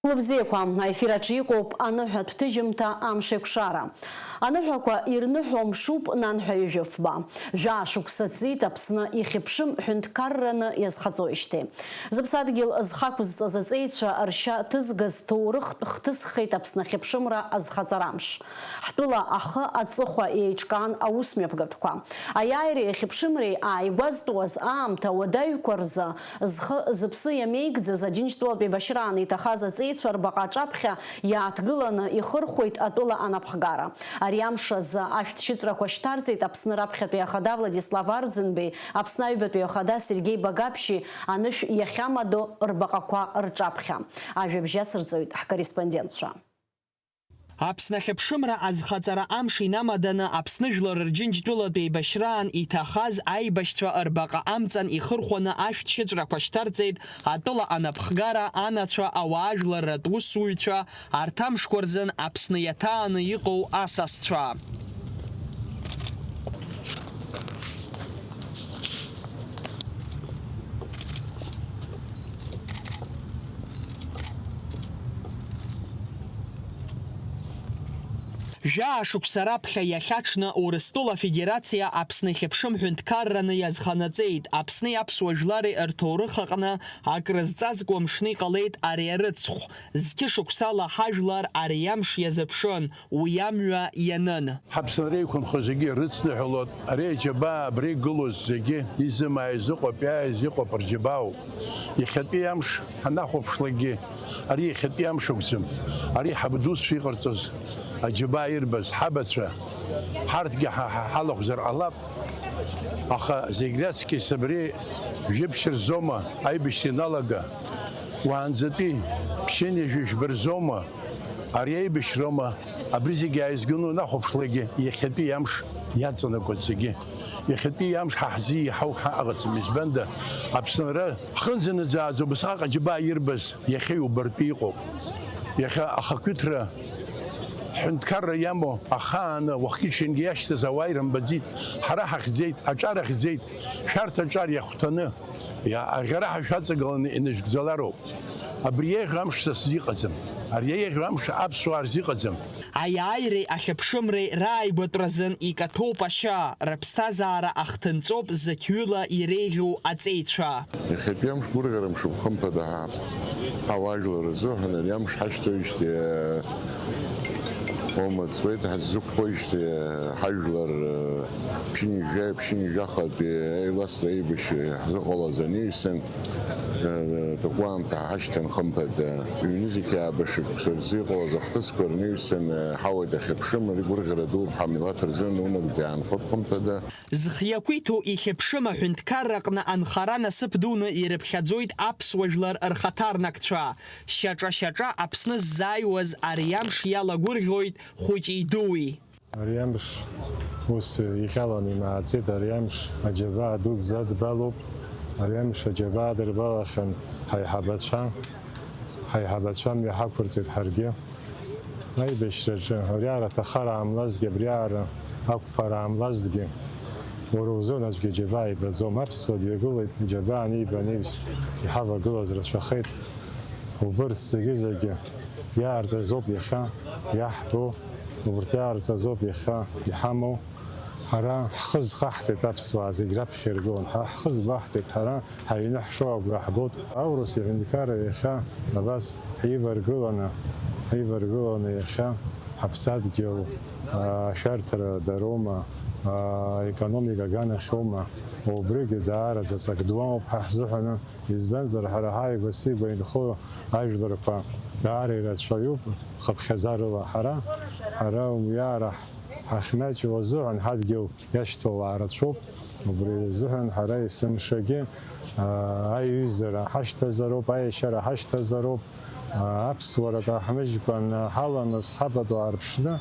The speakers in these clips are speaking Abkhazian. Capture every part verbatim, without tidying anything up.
Лыбзиақәа, аефир аҿы иҟоуп аныҳәатә ҭыжьымҭа Амшеикәшара. Аныҳәақәа ирныҳәо мшуп, нанҳәа ҩажәи фба. Жәаа шықәса ҵит Аԥсны ихьыԥшым ҳәынҭқарраны иазхаҵоижьҭеи. Зыԥсадгьыл зхы ақәызҵаз аҵеицәа ршьа ҭызгаз ҭоурыхтә хҭысхеит Аԥсны ахьыԥшымра азхаҵара амш. Ҳтәыла ахы аҵыхәа еиҿкаан аусмҩаԥгатәқәа. Аиааиреи ахьыԥшымреи ааигәазтәуаз аамҭа уадаҩқәа рзы зхы-зыԥсы иамеигӡаз Аџьынџьтәылатә еибашьраан иҭахаз аҵеицәа рбаҟа аҿаԥхьа иааҭгыланы ихырхәеит атәыла анапхгара. Ари амш азы ашәҭшьыҵәрақәа шьҭарҵеит Аԥсны раԥхьатәи ахада Владислав Арӡынбеи, Аԥсны аҩбатәи ахада Сергеи Багаԥшьи анышә иахьамадоу рбаҟақәа рҿаԥхьа. Ажәабжь ацырҵоит ҳкорреспондентцәа. Аԥсны ахьыԥшымра азхаҵара амш инамаданы Аԥсны жәлар рџьынџьтәылатә еибашьраан иҭахаз аибашьцәа рбаҟа амҵан ихырхәаны ашәҭшьыҵәрақәа шьҭарҵеит атәыла анапхгара, анацәа, ауаажәларратә усзуҩцәа, арҭ амшқәа рзын Аԥсны иаҭааны иҟоу асасцәа. Жәаа шықәса раԥхьа иахьаҽны Урыстәыла Афедерациа Аԥсны ихьыԥшым ҳәынҭқарраны иазханаҵеит. Аԥсни аԥсуа жәлари рҭоурых аҟны акрызҵазкуа мшны иҟалеит ари арыцхә. Зқьы шықәсала ҳажәлар ари амш иазыԥшын, уи амҩа ианын. Ҳаԥсынра иқәынхо зегьы ирыцныҳәалоит, ари аџьабаа абра игылоз зегьы, изымаа, изыҟоуп, иааиз иҟоуп, рџьабаауп. Иахьатәи амш ҳанахәаԥшлакгьы, ари иахьатәи амш акәӡам. Ари ҳабдуцәа иҟарҵоз, аџьабаа ирбаз, ҳабацәа, ҳарҭгьы ҳа, ҳа, ҳалахәзар ҟалап. Аха зегь раҵкьыс абри жәиԥшь рзоума аибашьра иналага? Уаанӡатәи ԥшьынҩажәи жәба рзоума? Ари аибашьроума? Абри зегьы ааизганы унахәаԥшлакгьы, иахьатәи амш иаҵанакуеит зегьы. Иахьатәи амш ҳа ҳзы иаҳау ҳа ыҟаӡам. Избанда, Аԥсынра ҳхынӡанаӡааӡа убасҟак аџьабаа ирбаз иахьа иубартәы иҟоуп. Иахьа ахақәиҭра ҳҳәынҭқарра иамоу ахааны уахгьы-ҽынгьы иашьҭаз ауаа ирымбаӡеит. Ҳара ҳахьӡеит, аҿар ахьӡеит, шәарҭ аҿар иахәҭаны, иа-, аӷьараҳәа шәаҵагыланы инажәгӡалароуп. Абри еиӷьу амш са сзы иҟаӡам. Ари еиӷьу амш аԥсуаа рзы иҟаӡам. Аиааиреи ахьыԥшымреи рааигәатәразын икаҭәоуп ашьа, рыԥсҭазаара ахҭынҵоуп зықьҩыла иреиӷьу аҵеицәа. Иахьатәи амш гәырӷьара мшуп, хымԥада, ҳа, ҳауаажәлар рзыҳәан ари амш ҳашьҭоуижьҭеи, ома ҵуеит ҳаззықәԥоижьҭеи, ҳажәлар, ԥшьынҩажәа, ԥшьынҩажәахатәи аиласра аибашьра ҳзыҟалаз анаҩсан, такәы аамҭа ҳашьҭан, хымԥада. Ҩнызқь ааба шықәса рзы иҟалаз ахҭысқәа рнаҩсан ҳауеит ахьыԥшым, ари гәырӷьара дууп ҳамилаҭ рзы, нунагӡа иаанхоит, хымԥада. Зхы иақәиҭу ихьыԥшым аҳәынҭқарра аҟны анхара насыԥ дуны ирыԥхьаӡоит аԥсуа жәлар рхаҭарнакцәа. Шьаҿа-шьаҿа Аԥсны ззааиуаз ари амш иалагәырӷьоит хәыҷи-дуи. Ари амш ус иҟьаланы имааӡеит, ари амш аџьабаа дуӡӡа адбалоуп, ари амш аџьабаа дырбалахьан ҳаиҳабацәа, ҳаиҳабацәа амҩа ҳақәырҵеит ҳаргьы. Аибашьраҿы абриаара аҭахара аамлазгьы, абриаара ақәԥара аамлазгьы, уара узын аӡәгьы аџьабаа ибаӡом. Аԥсуа дҩагылеит, иџьабаа аниба анаҩс иҳавагылаз рацәахеит. Убырҭ зегьы-зегьы иаарҵаз ауп иахьа иаҳбо, убырҭ иаарҵаз ауп иахьа иҳамоу. Ҳара ҳхы зхаҳҵеит аԥсуаа зегь раԥхьа иргылан, ҳара ҳхы збаҳҭеит, ҳара ҳаҩны ҳшоу агәра ҳгоит. Аурыс иҳәынҭқарра иахьа абас ҳиваргыланы, ҳиваргыланы иахьа ҳаԥсадгьыл, аа, ашәарҭара дароума, аа, аекономика аганахьоума, убригьы даара заҵак дуамоуп ҳа ҳзыҳәаны. Избанзар, ҳара ҳааигәа-сигәа инхо ажәларқәа даара ирацәаҩуп хыԥхьаӡарала. Ҳара, ҳара уи ара ҳахьмаҷу азыҳәан ҳадгьыл иашьҭоу ауаа рацәоуп. Убри азыҳәан ҳара есымшагьы, аа, аиҩызара ҳашьҭазароуп, аиашьара ҳашьҭазароуп. Аа, аԥсуара ҳмыжькәан ҳаланы ҳабатәу аарԥшны,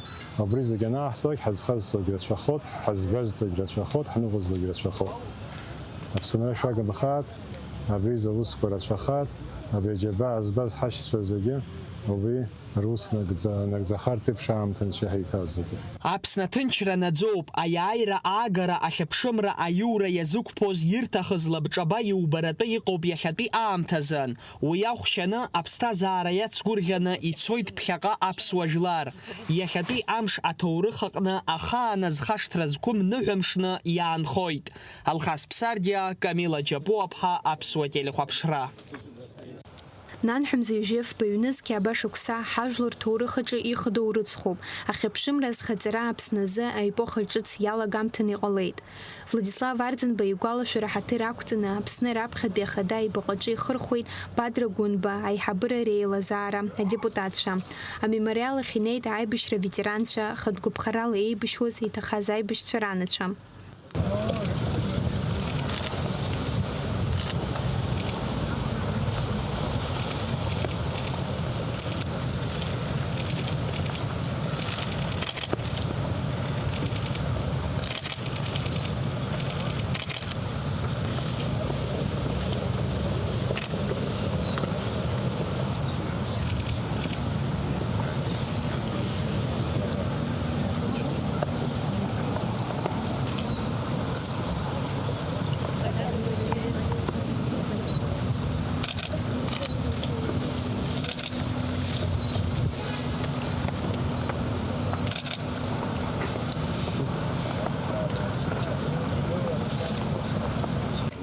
убри зегьы анааҳслак, ҳазхазҵогь рацәахоит, ҳазгәазҭогь рацәахоит, ҳныҟәызгогь рацәахоит. Аԥсынра шәагымхааит, абри изы аусқәа рацәахааит, Абри аџьабаа збаз ҳашьцәа зегьы убри рус нагӡа-, нагӡахартә еиԥш аамҭа анцәа иҳаиҭаз зегьы. Аԥсны аҭынчра наӡоуп, аиааира аагара ахьыԥшымра аиура иазықәԥоз ирҭахыз лабҿаба иубаратәы иҟоуп иахьатәи аамҭазын. Уи ахәшьаны аԥсҭазаара иацгәырӷьаны ицоит ԥхьаҟа аԥсуа жәлар. Иахьатәи амш аҭоурых аҟны ахаан азхашҭра зқәым ныҳәамшны иаанхоит. Алхас Ԥсардиа, Камила Џьапуаԥҳа, Аԥсуа телехәаԥшра. Нанҳәа мза ҩажәи фба ҩнызқьи аба шықәса ҳажәлар рҭоурых аҿы ихадоу рыцхәуп. Ахьыԥшымра азхаҵара Аԥсны азы аепоха ҿыц иалагамҭаны иҟалеит. Владислав Арӡынба игәалашәара ҳаҭыр ақәҵаны Аԥсны раԥхьатәи ахада аибаҟаҿы ихырхәеит Бадра Гәынба аиҳабыра реилазаара адепутатцәа. Амемориал ахь инеит аибашьра аветеранцәа, хатә гәаԥхарала еибашьуаз иҭахаз аибашьцәа ранацәа.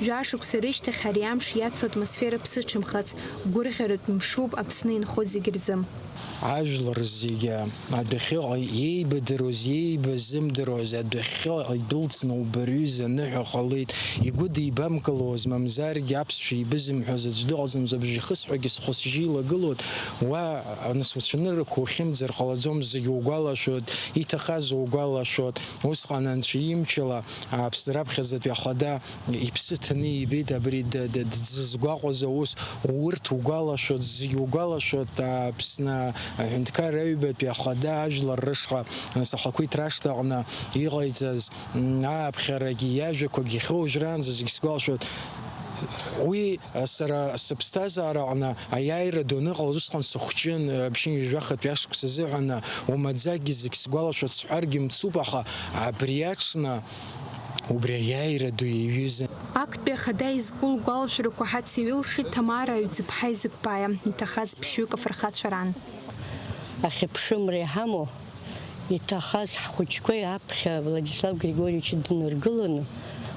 Жәашықәса рышьҭахь ари амш иацу атмосфера ԥсыҽымхац, гәырӷьаратә мшуп Аԥсны инхо зегь рзы. Ажәлар зегьы адәахьыҟа иеибадыруаз, иеибазымдыруаз, адәахьыҟа идәылҵны убаҩыза аныҳәа ҟалеит. Игәыдибамкылоз, мамзаргьы аԥсшәа ибызымҳәоз аӡә дыҟаӡам, абжьы ихысҳәагьы схәы-сжьы илагылоит. Уа, нас, уцәаныррақәа ухьымӡар ҟалаӡом, зегь угәалашәоит, иҭахаз угәалашәоит. Усҟан Анцәа имчала Аԥсны раԥхьаӡатәи ахада иԥсы ҭаны ибеит абри д-, д-, дзызгәаҟуаз аус. Урҭ угәалашәоит, зегь угәалашәоит, Аԥсны аҳәынҭқарра аҩбатәи ахада ажәлар рышҟа, нас, ахақәиҭра ашҭаҟны иҟаиҵаз, м, ааԥхьарагьы, иажәақәагьы, иахьа уажәраанӡа зегь сгәалашәоит. Уи, а, сара сыԥсҭазаараҟны аиааира ду аныҟалаз усҟан сыхәҷын, а, ԥшьынҩажәахатәи ашықәс азыҳәан, а, умаӡакгьы зегь сгәалашәоит сҳәаргьы мцуп, аха абри аҽны убри аиааира ду иаҩызан. Актәи ахада изку лгәалашәарақәа ҳацеиҩылшеит Ҭамара Аҩӡыԥҳа Изыкәбаиа, иҭахаз ԥшьҩык афырхацәа ран. Ахьыԥшымра иҳамоу, иҭахаз ҳхәыҷқәеи аԥхьа Владислав Григорьевич дныргыланы,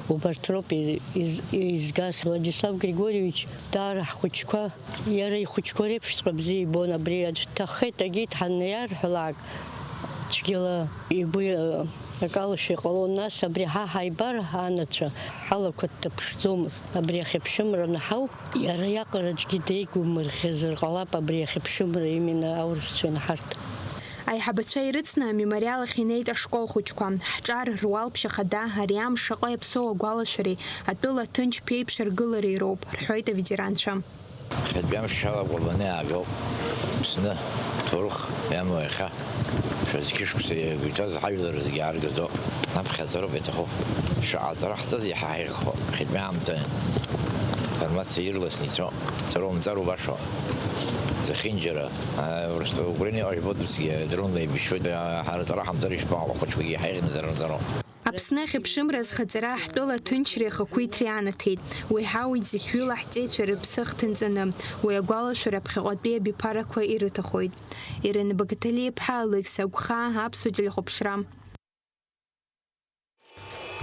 убарҭ роуп и-, из-, изгаз. Владислав Григорьевич даара ҳхәыҷқәа, иара ихәыҷқәа реиԥшҵәҟьа бзиа ибон, абри аӡә дҭахеит, агьит ҳаннеи иарҳәалак, цәгьала игәы, э, акалашәа иҟалон. Нас абри ҳа ҳаибар, анацәа, ҳалақәа дҭаԥшӡомызт. Абри ахьыԥшымра анаҳау, иара иаҟара аӡәгьы деигәымырӷьазар ҟалап, абри ахьыԥшымра именно аурысцәа инаҳарҭ. Аиҳабацәа ирыцны амемориал ахь инеит ашкол хәыҷқәа. Ҳҿар руалԥшьа хада ари амш шаҟа иаԥсоу агәалашәареи атәыла ҭынч ԥеиԥш аргылареи роуп, рҳәоит аветеранцәа. Иахьатәи амш шьала Кәабаны иаагоуп. Аԥсны ҭоурых иамоу иахьа шәа зқьышықәса иагәиҭаз ҳажәлар зегьы ааргаӡоуп. Аԥхьаҵароуп иаҭаху. Шаҟа ҵара ҳҵаз иаҳа ҳаиӷьхо. Иахьатәи аамҭа информациа ирласны ицо. Ҵароу-мҵароу башоу. Зехьынџьара, а, Урыстәыла Украина иҟажәбоит усгьы, дронла еибашьуеит, а, ҳара ҵара ҳамҵар ишԥаҟоу, ахәыҷқәагьы иаҳа иӷьны ҵара рҵароуп. Аԥсны ахьыԥшымра азхаҵара ҳтәыла аҭынчреи ахақәиҭреи анаҭеит. Уи ҳауит зықьҩыла ҳҵеицәа рыԥсы ахҭынҵаны, уи агәалашәара ԥхьаҟатәи абиԥарақәа ирыҭахоит. Ирина Багаҭалиа-иԥҳа, Алықьса Агәхаа, Аԥсуа телехәаԥшра.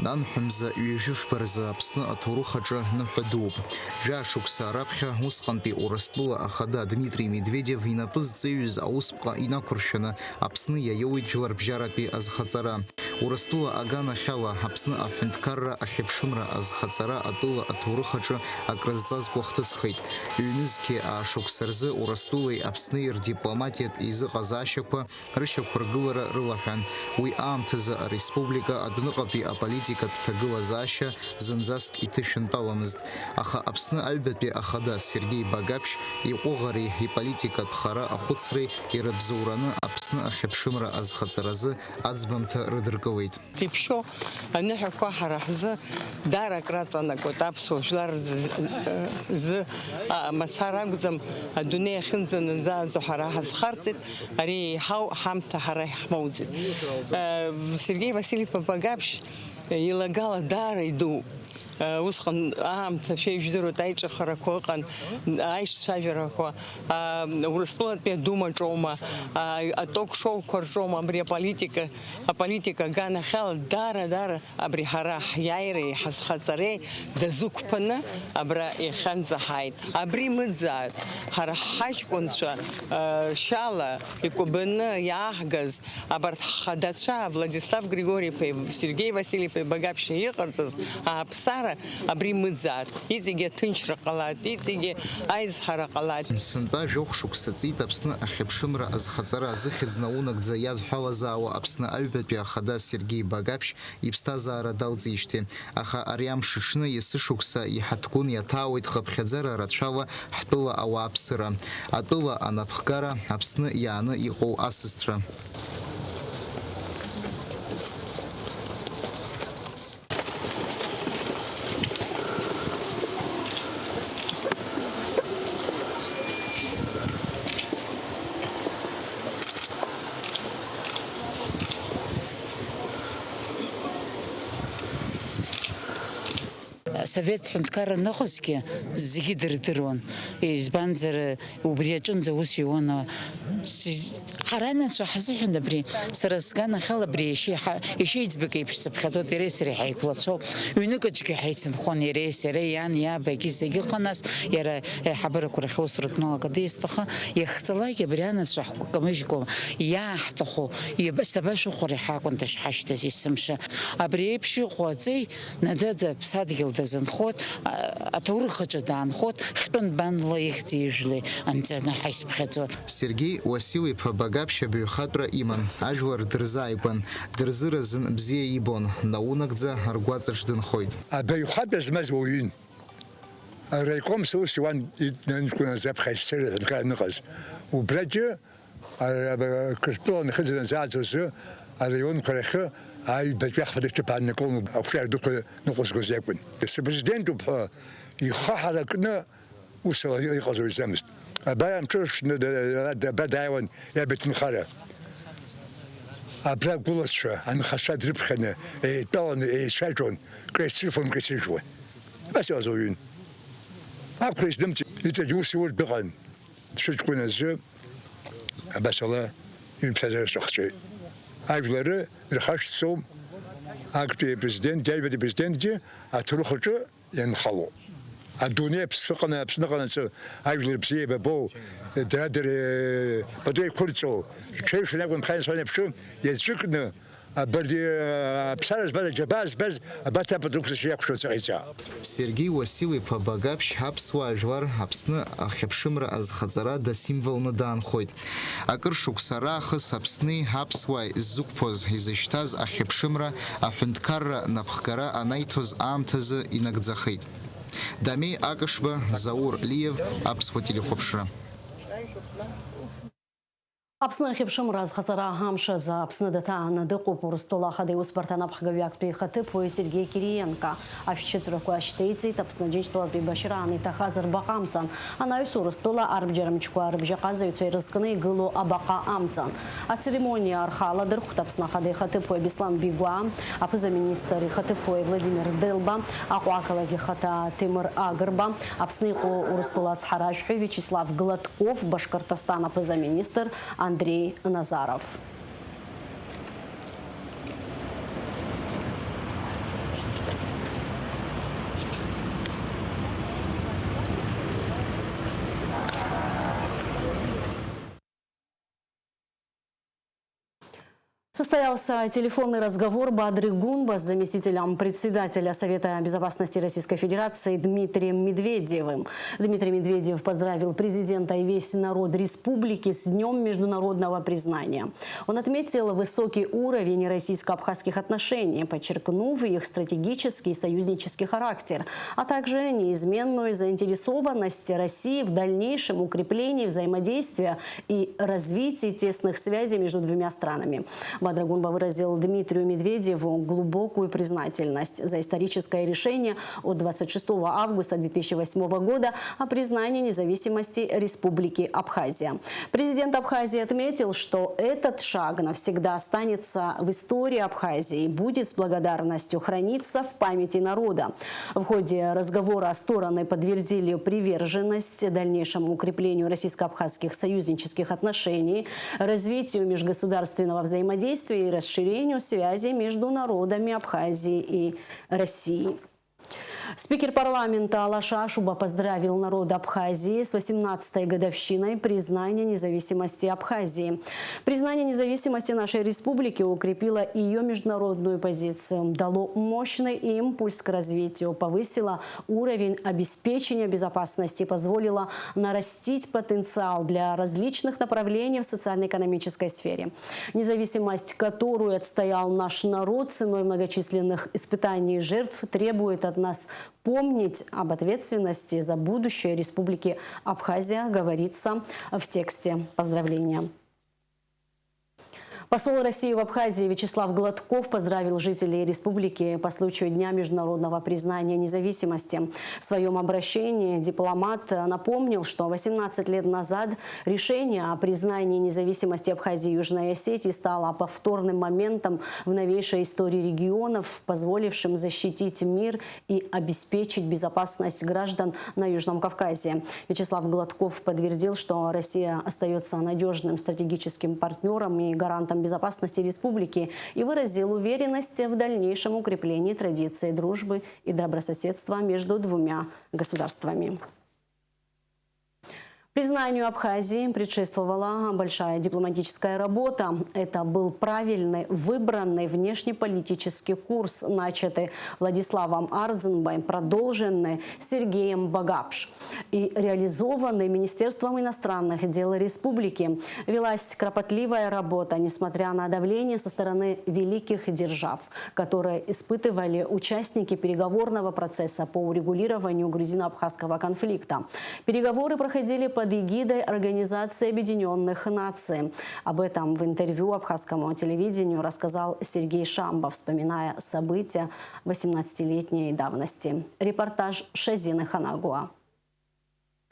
Нанҳәа мза ҩажәи фба рзы Аԥсны аҭоурых аҿы ныҳәа дууп. Жәа-шықәса раԥхьа усҟантәи Урыстәыла ахада Дмитрий Медведев инапы зҵаҩыз аусԥҟа инақәыршәаны Аԥсны иаиоуит жәларбжьаратәи азхаҵара. Урыстәыла аганахьала Аԥсны аҳәынҭқарра ахьыԥшымра азхаҵара атәыла аҭоурых аҿы акрызҵазкуа хҭысхеит. Ҩнызқьи аа шықәса рзы Урыстәылеи Аԥсни рдипломатиатә еизыҟазаашьақәа рышьақәыргылара рылаҳәан. Уи аамҭазы ареспублика адәныҟатәи аполитика аполитикатә ҭагылазаашьа зынӡаск иҭышәынтәаламызт. Аха Аԥсны аҩбатәи ахада Сергеи Багаԥшь иҟәыӷареи иполитикатә хара ахәыцреи ирыбзоураны Аԥсны ахьыԥшымра азхаҵаразы аӡбамҭа рыдыркылеит. Иԥшьоу аныҳәақәа ҳара ҳзы даара акраҵанакуеит, аԥсуа жәлар рзы, зы, а, мацара акәӡам, адунеи ахьынӡаназааӡо ҳара ҳазхарҵеит, ари еиҳау ҳамҭа ҳара иаҳмоуӡеит. Э, Сергеи Васильев-иԥа Багаԥшь илагала даара идууп. Э, усҟан аамҭа шәа ижәдыруеит, аиҿыхарақәа ыҟан, аишцәажәарақәа, а, Урыстәылатәи адумаҿоума, а, аток-шоуқәа рҿоума, абри аполитика, аполитика аганахьала даара, даара абри ҳара ҳиааиреи ҳазхаҵареи дазықәԥаны абра иахьанӡа ҳааит. Абри мыӡааит, ҳара ҳаҷкәынцәа, э, шьала икәабаны иааҳгаз абарҭ ҳхадацәа, Владислав Григори-иԥеи Сергеи Василий-иԥеи Багаԥшьа иҟарҵаз ааԥсара абри мыӡааит. Иҵегьы аҭынчра ҟалааит, иҵегьы аизҳара ҟалааит. Сынтәа жәохә шықәса ҵит Аԥсны ахьыԥшымра азхаҵара азыхьӡ наунагӡа иадҳәалазаауа Аԥсны аҩбатәи ахада Сергеи Багаԥшь иԥсҭазаара далҵижьҭеи, аха ари амш аҽны есышықәса иҳаҭгәын иаҭаауеит хыԥхьаӡара рацәала ҳтәыла ауааԥсыра, атәыла анапхгара, Аԥсны иааны иҟоу асасцәа. Асовет ҳәынҭқарра аныҟазгьы зегьы дырдыруан. Избанзар, убри аҿынӡа ус иуан. Ҳара анацәа ҳзыҳәан абри, сара сганахьала абри иашьа-, иашьа иӡбак еиԥш сыԥхьаӡоит, иареи сареи ҳаиқәлацәоуп. Ҩныкаҿгьы ҳаицынхон иареи сареи, иан, иаб, егьи зегьы ыҟан, нас иара аиҳабырақәа рахь аус рыҭнылак адисҭахын, иахьцалак абри анацәа ҳкамыжькәа иааҳҭаху, иаба-, сабашәыхәари ҳакәын дышҳашьҭаз есымша. Абри еиԥш иҟоу аҵеи Наӡаӡа аԥсадгьыл дазынхоит, а-, аҭоурых аҿы даанхоит, хьтәы нбанла ихьӡи ижәлеи анҵаны ҳаисԥхьаӡоит. Сергеи Уасил-иԥа Багаԥшь абаҩхатәра иман, ажәлар дырзааигәан, дырзыразын, бзиа ибон, наунагӡа ргәаҵаҿ дынхоит. Абаҩхатәра змаз уаҩын. Араиком сус иуан, ит-, нанҷкәын азы аԥхьа ссир аҳәынҭқар аныҟаз. Убрагьы Ара, ара, Қырҭтәыла нхыҵ аназааӡо азы араионқәа рахьы аҩбатәи ахԥатәи аҭыԥ ааннакылон, ақәҿиара дуқәа ныҟәызгоз иакәын. Сыпрезидентуп ҳәа ихы ҳаракны ус ала иҟаз уаҩӡамызт. Абар амҽыш ны-, да-, да-, да-, абра дааиуан иаб иҭынхара. Абра агәылацәа, анхацәа дрыԥхьаны, еидтәаланы еицәажәон, креицрыфон, креицрыжәуан. Абас иҟаз уаҩын. Ақәра издымҵит, иҵегь ус иуртә ыҟан. Дшыҷкәын азы абасала ҩымҭазар шәахҵәеит. Ажәлары рхашҭцәоуп актәи апрезидентгьы, аҩбатәи апрезидентгьы аҭоурых аҿы ианхало. Адунеи Аԥсны ыҟаны, Аԥсны ыҟанаҵы ажәлар бзиа еибабоу, дара-дара, э, пату еиқәырҵо, рҽеиҩшаны акәын ԥхьа ианцон еиԥш, иаӡәыкны Абарҭ, э, аԥсара збаз, аџьабаа збаз, абарҭ апату рықәҵашьа иақәшәо ҵаҟа иҵаа. Сергеи Уасил-иԥа Багаԥшь аԥсуаа жәлар Аԥсны ахьыԥшымра азхаҵара дасимволны даанхоит. Акыр шықәса раахыс Аԥсни аԥсуааи ззықәԥоз, изышьҭаз ахьыԥшымра аҳәынҭқарра напхгара анаиҭоз аамҭазы инагӡахеит. Дамеи Акышба, Заур Лиев, Аԥсуа телехәаԥшра. Аԥсны ахьыԥшымра азхаҵара амш азы Аԥсны даҭааны дыҟоуп Урыстәыла Ахада Иусбарҭа анапхгаҩы актәи ихаҭыԥуаҩ Сергеи Кириенко. Ашәҭшьыҵәрақәа шьҭеиҵеит, Аԥсны Џьынџьтәылатәи еибашьраан иҭахаз рбаҟа амҵан. Анаҩс Урыстәыла арбџьармчқәа рыбжьаҟазаҩцәа ирызкны игылоу абаҟа амҵан. Ацеремониа рхы аладырхәт Аԥсны Ахада ихаҭыԥуаҩ Беслан Бигәаа, аԥыза-министр ихаҭыԥуаҩ Владимир Делба, Аҟәа ақалақь ихаҭа Ҭемыр Агрба, Аԥсны иҟоу Урыстәыла ацҳаражәҳәаҩ Виачеслав Гладков, Башкортостан аԥыза-министр Андрей Назаров. Состоялся телефонный разговор Бадры Гунба с заместителем председателя Совета безопасности Российской Федерации Дмитрием Медведевым. Дмитрий Медведев поздравил президента и весь народ республики с Днём международного признания. Он отметил высокий уровень российско-абхазских отношений, подчеркнув их стратегический и союзнический характер, а также неизменную заинтересованность России в дальнейшем укреплении взаимодействия и развитии тесных связей между двумя странами. Бадра Гунба выразил Дмитрию Медведеву глубокую признательность за историческое решение от двадцать шестого августа две тысячи восьмого года о признании независимости Республики Абхазия. Президент Абхазии отметил, что этот шаг навсегда останется в истории Абхазии и будет с благодарностью храниться в памяти народа. В ходе разговора стороны подтвердили приверженность дальнейшему укреплению российско-абхазских союзнических отношений, развитию межгосударственного взаимодействия и расширению связей между народами Абхазии и России. Спикер парламента Алаша Ашуба поздравил народ Абхазии с восемнадцатой годовщиной признания независимости Абхазии. Признание независимости нашей республики укрепило её международную позицию, дало мощный импульс к развитию, повысило уровень обеспечения безопасности, позволило нарастить потенциал для различных направлений в социально-экономической сфере. Независимость, которую отстоял наш народ ценой многочисленных испытаний и жертв, требует от нас помнить об ответственности за будущее Республики Абхазия, говорится в тексте поздравления. Посол России в Абхазии Вячеслав Гладков поздравил жителей республики по случаю Дня международного признания независимости. В своём обращении дипломат напомнил, что восемнадцать лет назад решение о признании независимости Абхазии и Южной Осетии стало повторным моментом в новейшей истории регионов, позволившим защитить мир и обеспечить безопасность граждан на Южном Кавказе. Вячеслав Гладков подтвердил, что Россия остаётся надёжным стратегическим партнёром и гарантом безопасности республики, и выразил уверенность в дальнейшем укреплении традиции дружбы и добрососедства между двумя государствами. Признанию Абхазии предшествовала большая дипломатическая работа. Это был правильный, выбранный внешнеполитический курс, начатый Владиславом Арзенбой, продолженный Сергеем Багапш и реализованный Министерством иностранных дел республики. Велась кропотливая работа, несмотря на давление со стороны великих держав, которые испытывали участники переговорного процесса по урегулированию грузино-абхазского конфликта. Переговоры проходили под эгидой Организации Объединённых Наций. Об этом в интервью абхазскому телевидению рассказал Сергей Шамба, вспоминая события восемнадцатилетней давности. Репортаж Шазины Ханагуа.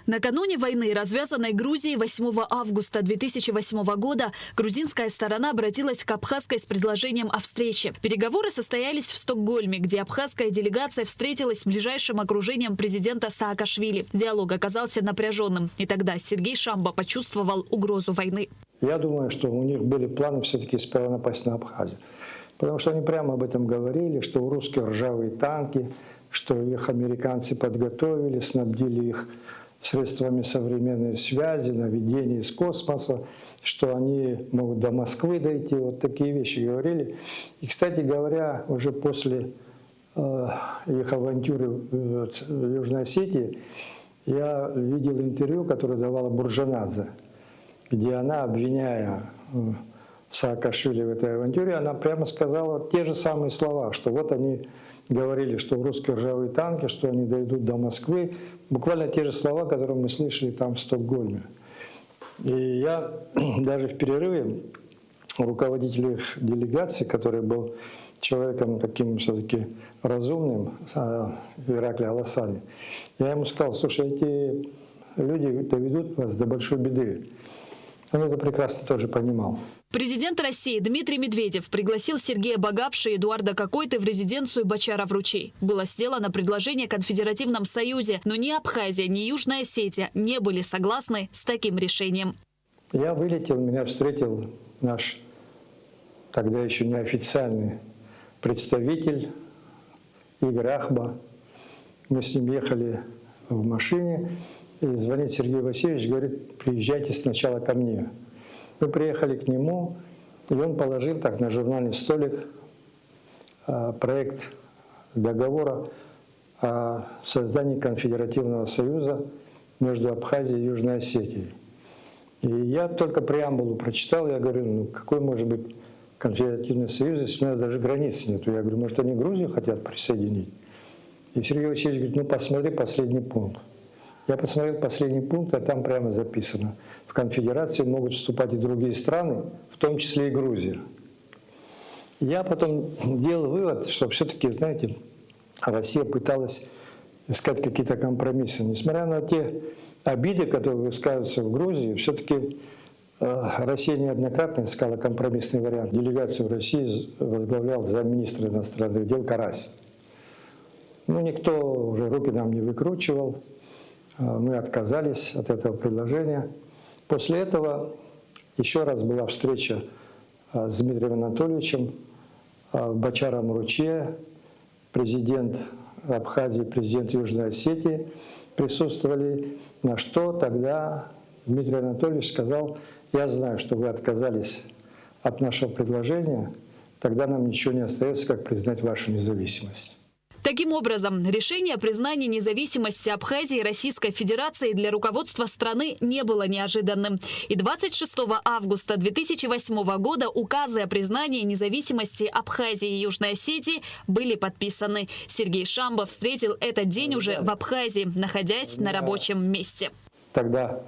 Накануне войны, развязанной Грузией восьмого августа две тысячи восьмого года, грузинская сторона обратилась к абхазской с предложением о встрече. Переговоры состоялись в Стокгольме, где абхазская делегация встретилась с ближайшим окружением президента Саакашвили. Диалог оказался напряжённым, и тогда Сергей Шамба почувствовал угрозу войны. Я думаю, что у них были планы всё-таки сперва напасть на Абхазию. Потому что они прямо об этом говорили, что у русских ржавые танки, что их американцы подготовили, снабдили их средствами современной связи, наведения из космоса, что они могут до Москвы дойти. Вот такие вещи говорили. И, кстати говоря, уже после э, их авантюры в, в Южной Осетии, я видел интервью, которое давала Бурджанадзе, где она, обвиняя, э, Саакашвили в этой авантюре, она прямо сказала те же самые слова, что вот они говорили, что у русских ржавые танки, что они дойдут до Москвы. Буквально те же слова, которые мы слышали там в Стокгольме. И я даже в перерыве руководителю их делегации, который был человеком таким всё-таки разумным, а, Ираклий Аласани, я ему сказал: «Слушай, эти люди доведут вас до большой беды». Он это прекрасно тоже понимал. Президент России Дмитрий Медведев пригласил Сергея Багапши и Эдуарда Кокойты в резиденцию Бочаров-Ручей. Было сделано предложение о конфедеративном союзе, но ни Абхазия, ни Южная Осетия не были согласны с таким решением. Я вылетел, меня встретил наш тогда ещё неофициальный представитель Игорь Ахба. Мы с ним ехали в машине, и звонит Сергей Васильевич, говорит: «Приезжайте сначала ко мне». Мы приехали к нему, И он положил так на журнальный столик, а, проект договора о создании конфедеративного союза между Абхазией и Южной Осетией. И я только преамбулу прочитал, я говорю: «Ну, какой может быть конфедеративный союз, если у нас даже границ нету?» Я говорю: «Может, они Грузию хотят присоединить?» И Сергей Васильевич говорит: «Ну, посмотри последний пункт». Я посмотрел последний пункт, а там прямо записано: «В конфедерацию могут вступать и другие страны, в том числе и Грузия». Я потом делал вывод, что все-таки, знаете, Россия пыталась искать какие-то компромиссы. Несмотря на те обиды, которые высказываются в Грузии, все-таки, э, Россия неоднократно искала компромиссный вариант. Делегацию России возглавлял замминистра иностранных дел Карась. Ну, никто уже руки нам не выкручивал. Э, мы отказались от этого предложения. После этого еще раз была встреча, э, с Дмитрием Анатольевичем, э, в Бочаровом ручье. Президент Абхазии, президент Южной Осетии присутствовали, на что тогда Дмитрий Анатольевич сказал: «Я знаю, что вы отказались от нашего предложения, тогда нам ничего не остается, как признать вашу независимость». Таким образом, решение о признании независимости Абхазии Российской Федерации для руководства страны не было неожиданным. И двадцать шестого августа две тысячи восьмого года указы о признании независимости Абхазии и Южной Осетии были подписаны. Сергей Шамба встретил этот день уже в Абхазии, находясь на рабочем месте. Тогда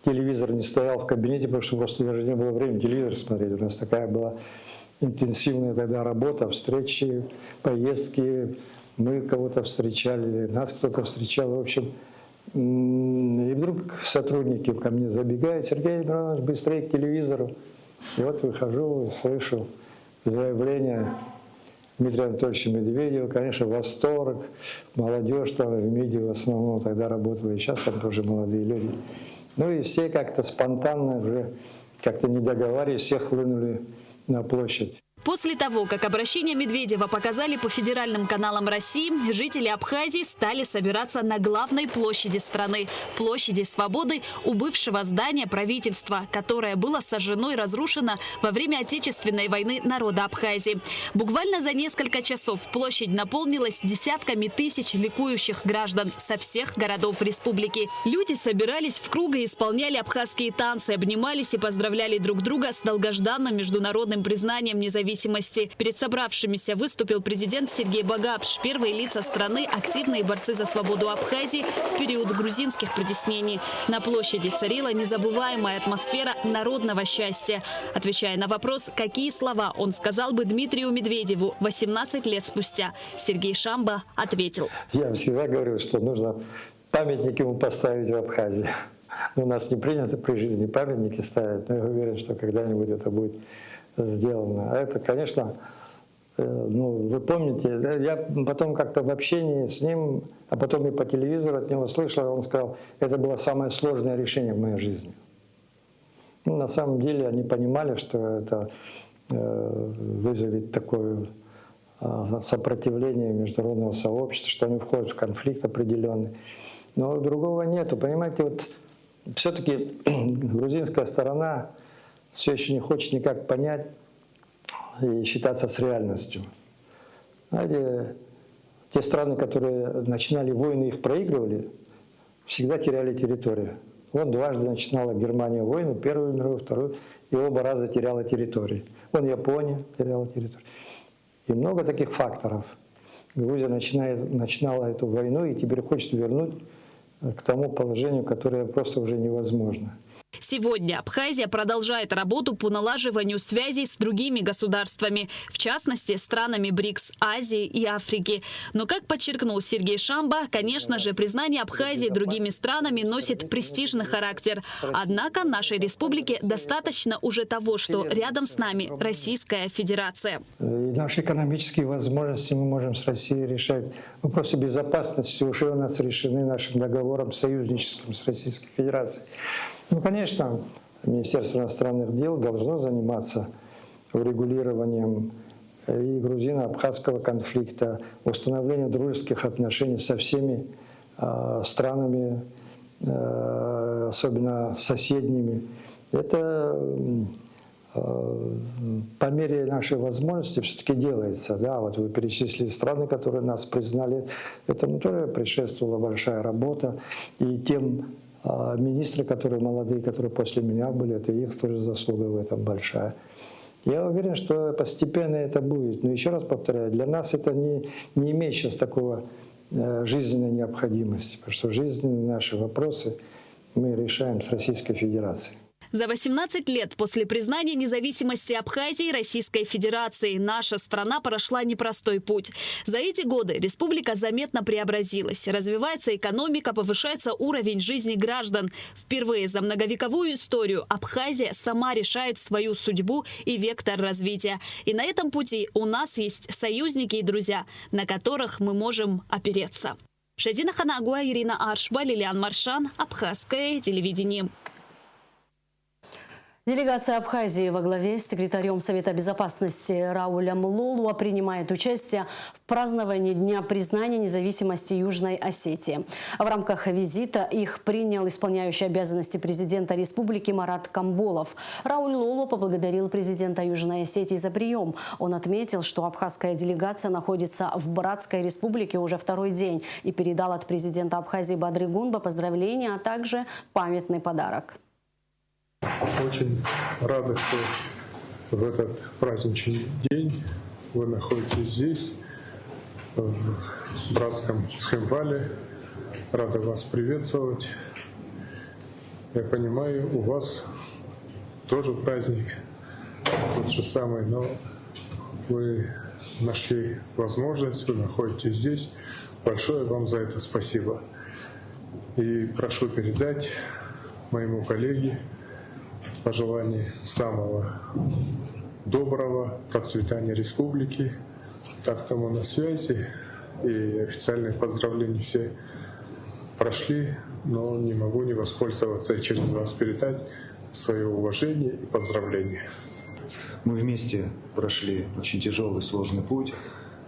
телевизор не стоял в кабинете, потому что просто даже не было времени телевизор смотреть. У нас такая была интенсивная тогда работа, встречи, поездки. Мы кого-то встречали, нас кто-то встречал. В общем, м, и вдруг сотрудники ко мне забегают: «Сергей Миронович, быстрее к телевизору». И вот выхожу, слышу заявление Дмитрия Анатольевича Медведева, конечно, восторг, молодежь там в МИДе в основном тогда работала, и сейчас там тоже молодые люди. Ну и все как-то спонтанно, уже как-то не договариваясь, все хлынули на площадь. После того, как обращение Медведева показали по федеральным каналам России, жители Абхазии стали собираться на главной площади страны, площади Свободы, у бывшего здания правительства, которое было сожжено и разрушено во время Отечественной войны народа Абхазии. Буквально за несколько часов площадь наполнилась десятками тысяч ликующих граждан со всех городов республики. Люди собирались в круг и исполняли абхазские танцы, обнимались и поздравляли друг друга с долгожданным международным признанием независимости. Перед собравшимися выступил президент Сергей Багапш. Первые лица страны, активные борцы за свободу Абхазии в период грузинских притеснений. На площади царила незабываемая атмосфера народного счастья. Отвечая на вопрос, какие слова он сказал бы Дмитрию Медведеву восемнадцать лет спустя, Сергей Шамба ответил: «Я всегда говорил, что нужно памятник ему поставить в Абхазии. У нас не принято при жизни памятники ставить, но я уверен, что когда-нибудь это будет сделано». А это, конечно, э, ну, вы помните, да, я потом как-то в общении с ним, а потом и по телевизору от него слышал, он сказал: «Это было самое сложное решение в моей жизни». Ну, на самом деле они понимали, что это, э, вызовет такое, а, сопротивление международного сообщества, что они входят в конфликт определенный. Но другого нету. Понимаете, вот все-таки грузинская сторона все еще не хочет никак понять и считаться с реальностью. Знаете, те страны, которые начинали войны, их проигрывали, всегда теряли территорию. Вот дважды начинала Германия войны, Первую мировую, Вторую, и оба раза теряла территории. Вон Япония теряла территорию. И много таких факторов. Грузия начинает, начинала эту войну и теперь хочет вернуть, э, к тому положению, которое просто уже невозможно. Сегодня Абхазия продолжает работу по налаживанию связей с другими государствами, в частности, странами БРИКС, Азии и Африки. Но, как подчеркнул Сергей Шамба, конечно же, признание Абхазии другими странами носит престижный характер. Однако нашей республике достаточно уже того, что рядом с нами Российская Федерация. И наши экономические возможности мы можем с Россией решать. Вопросы безопасности уже у нас решены нашим договором союзническим с Российской Федерацией. Ну, конечно, Министерство иностранных дел должно заниматься урегулированием и грузино-абхазского конфликта, установлением дружеских отношений со всеми, а, странами, э, особенно соседними. Это, м, э, по мере нашей возможности все-таки делается. Да, вот вы перечислили страны, которые нас признали. Этому тоже предшествовала большая работа. И тем, э, министры, которые молодые, которые после меня были, это их тоже заслуга в этом большая. Я уверен, что постепенно это будет. Но еще раз повторяю, для нас это не, не имеет сейчас такого, э, жизненной необходимости, потому что жизненные наши вопросы мы решаем с Российской Федерацией. За восемнадцать лет после признания независимости Абхазии Российской Федерацией наша страна прошла непростой путь. За эти годы республика заметно преобразилась. Развивается экономика, повышается уровень жизни граждан. Впервые за многовековую историю Абхазия сама решает свою судьбу и вектор развития. И на этом пути у нас есть союзники и друзья, на которых мы можем опереться. Шазина Ханагуа, Ирина Аршба, Лилиан Маршан, Абхазское телевидение. Делегация Абхазии во главе с секретарем Совета Безопасности Раулем Лолуа принимает участие в праздновании Дня признания независимости Южной Осетии. В рамках визита их принял исполняющий обязанности президента республики Марат Камболов. Рауль Лолуа поблагодарил президента Южной Осетии за прием. Он отметил, что абхазская делегация находится в братской республике уже второй день, и передал от президента Абхазии Бадры Гунба поздравления, а также памятный подарок. Очень рады, что в этот праздничный день вы находитесь здесь, в братском Цхинвале. Рада вас приветствовать. Я понимаю, у вас тоже праздник, тот же самый, но вы нашли возможность, вы находитесь здесь. Большое вам за это спасибо. И прошу передать моему коллеге пожелание самого доброго процветания республики. Так-то мы на связи, и официальные поздравления все прошли, но не могу не воспользоваться и через вас передать свое уважение и поздравления. Мы вместе прошли очень тяжелый, сложный путь.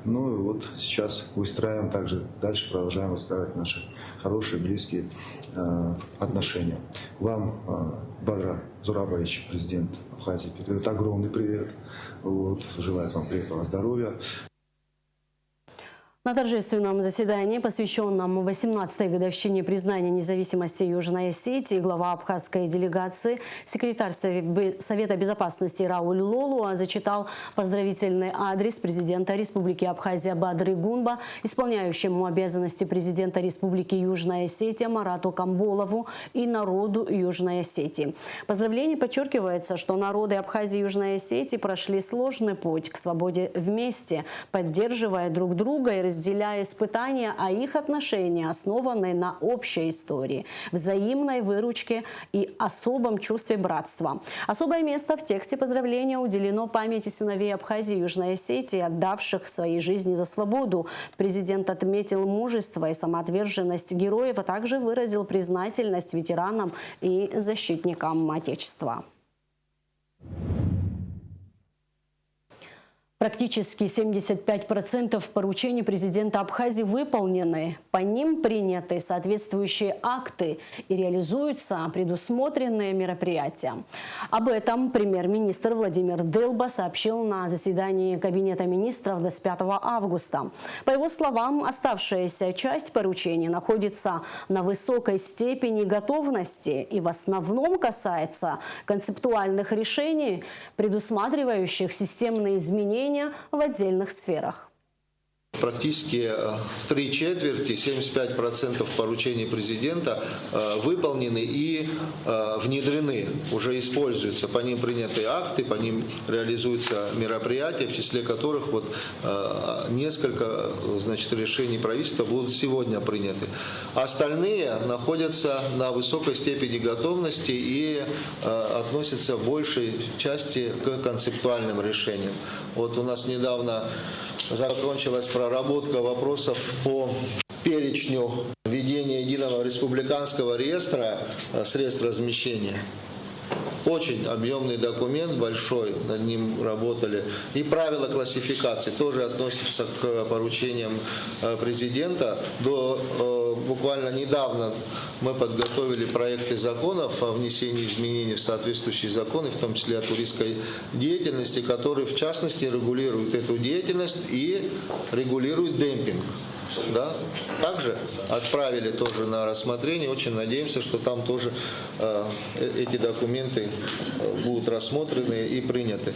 Ну и вот сейчас выстраиваем также, дальше продолжаем выстраивать наши хорошие, близкие э, отношения. Вам, э, Бадра Зурабович, президент Абхазии, передает огромный привет. Вот, желает вам крепкого здоровья. На торжественном заседании, посвященном восемнадцатой годовщине признания независимости Южной Осетии, глава абхазской делегации, секретарь Сове-, Совета безопасности Рауль Лолуа зачитал поздравительный адрес президента Республики Абхазия Бадры Гунба, исполняющему обязанности президента Республики Южная Осетия Марату Камболову и народу Южной Осетии. В поздравлении подчеркивается, что народы Абхазии и Южной Осетии прошли сложный путь к свободе вместе, поддерживая друг друга и разделяя испытания, а их отношения основаны на общей истории, взаимной выручке и особом чувстве братства. Особое место в тексте поздравления уделено памяти сыновей Абхазии и Южной Осетии, отдавших свои жизни за свободу. Президент отметил мужество и самоотверженность героев, а также выразил признательность ветеранам и защитникам Отечества. Практически семьдесят пять процентов поручений президента Абхазии выполнены. По ним приняты соответствующие акты и реализуются предусмотренные мероприятия. Об этом премьер-министр Владимир Дылба сообщил на заседании Кабинета министров двадцать пятого августа. По его словам, оставшаяся часть поручений находится на высокой степени готовности и в основном касается концептуальных решений, предусматривающих системные изменения в отдельных сферах. Практически э, три четверти, семьдесят пять процентов поручений президента э, выполнены и э, внедрены, уже используются. По ним приняты акты, по ним реализуются мероприятия, в числе которых вот э, несколько, значит, решений правительства будут сегодня приняты. Остальные находятся на высокой степени готовности и э, относятся в большей части к концептуальным решениям. Вот у нас недавно закончилась проработка вопросов по перечню введения единого республиканского реестра э, средств размещения. Очень объемный документ, большой, над ним работали. И правила классификации тоже относятся к поручениям, э, президента. До, э, буквально недавно мы подготовили проекты законов о внесении изменений в соответствующие законы, в том числе о туристской деятельности, которые, в частности, регулируют эту деятельность и регулируют демпинг. Да? Также отправили тоже на рассмотрение. Очень надеемся, что там тоже, э, э, эти документы, э, будут рассмотрены и приняты.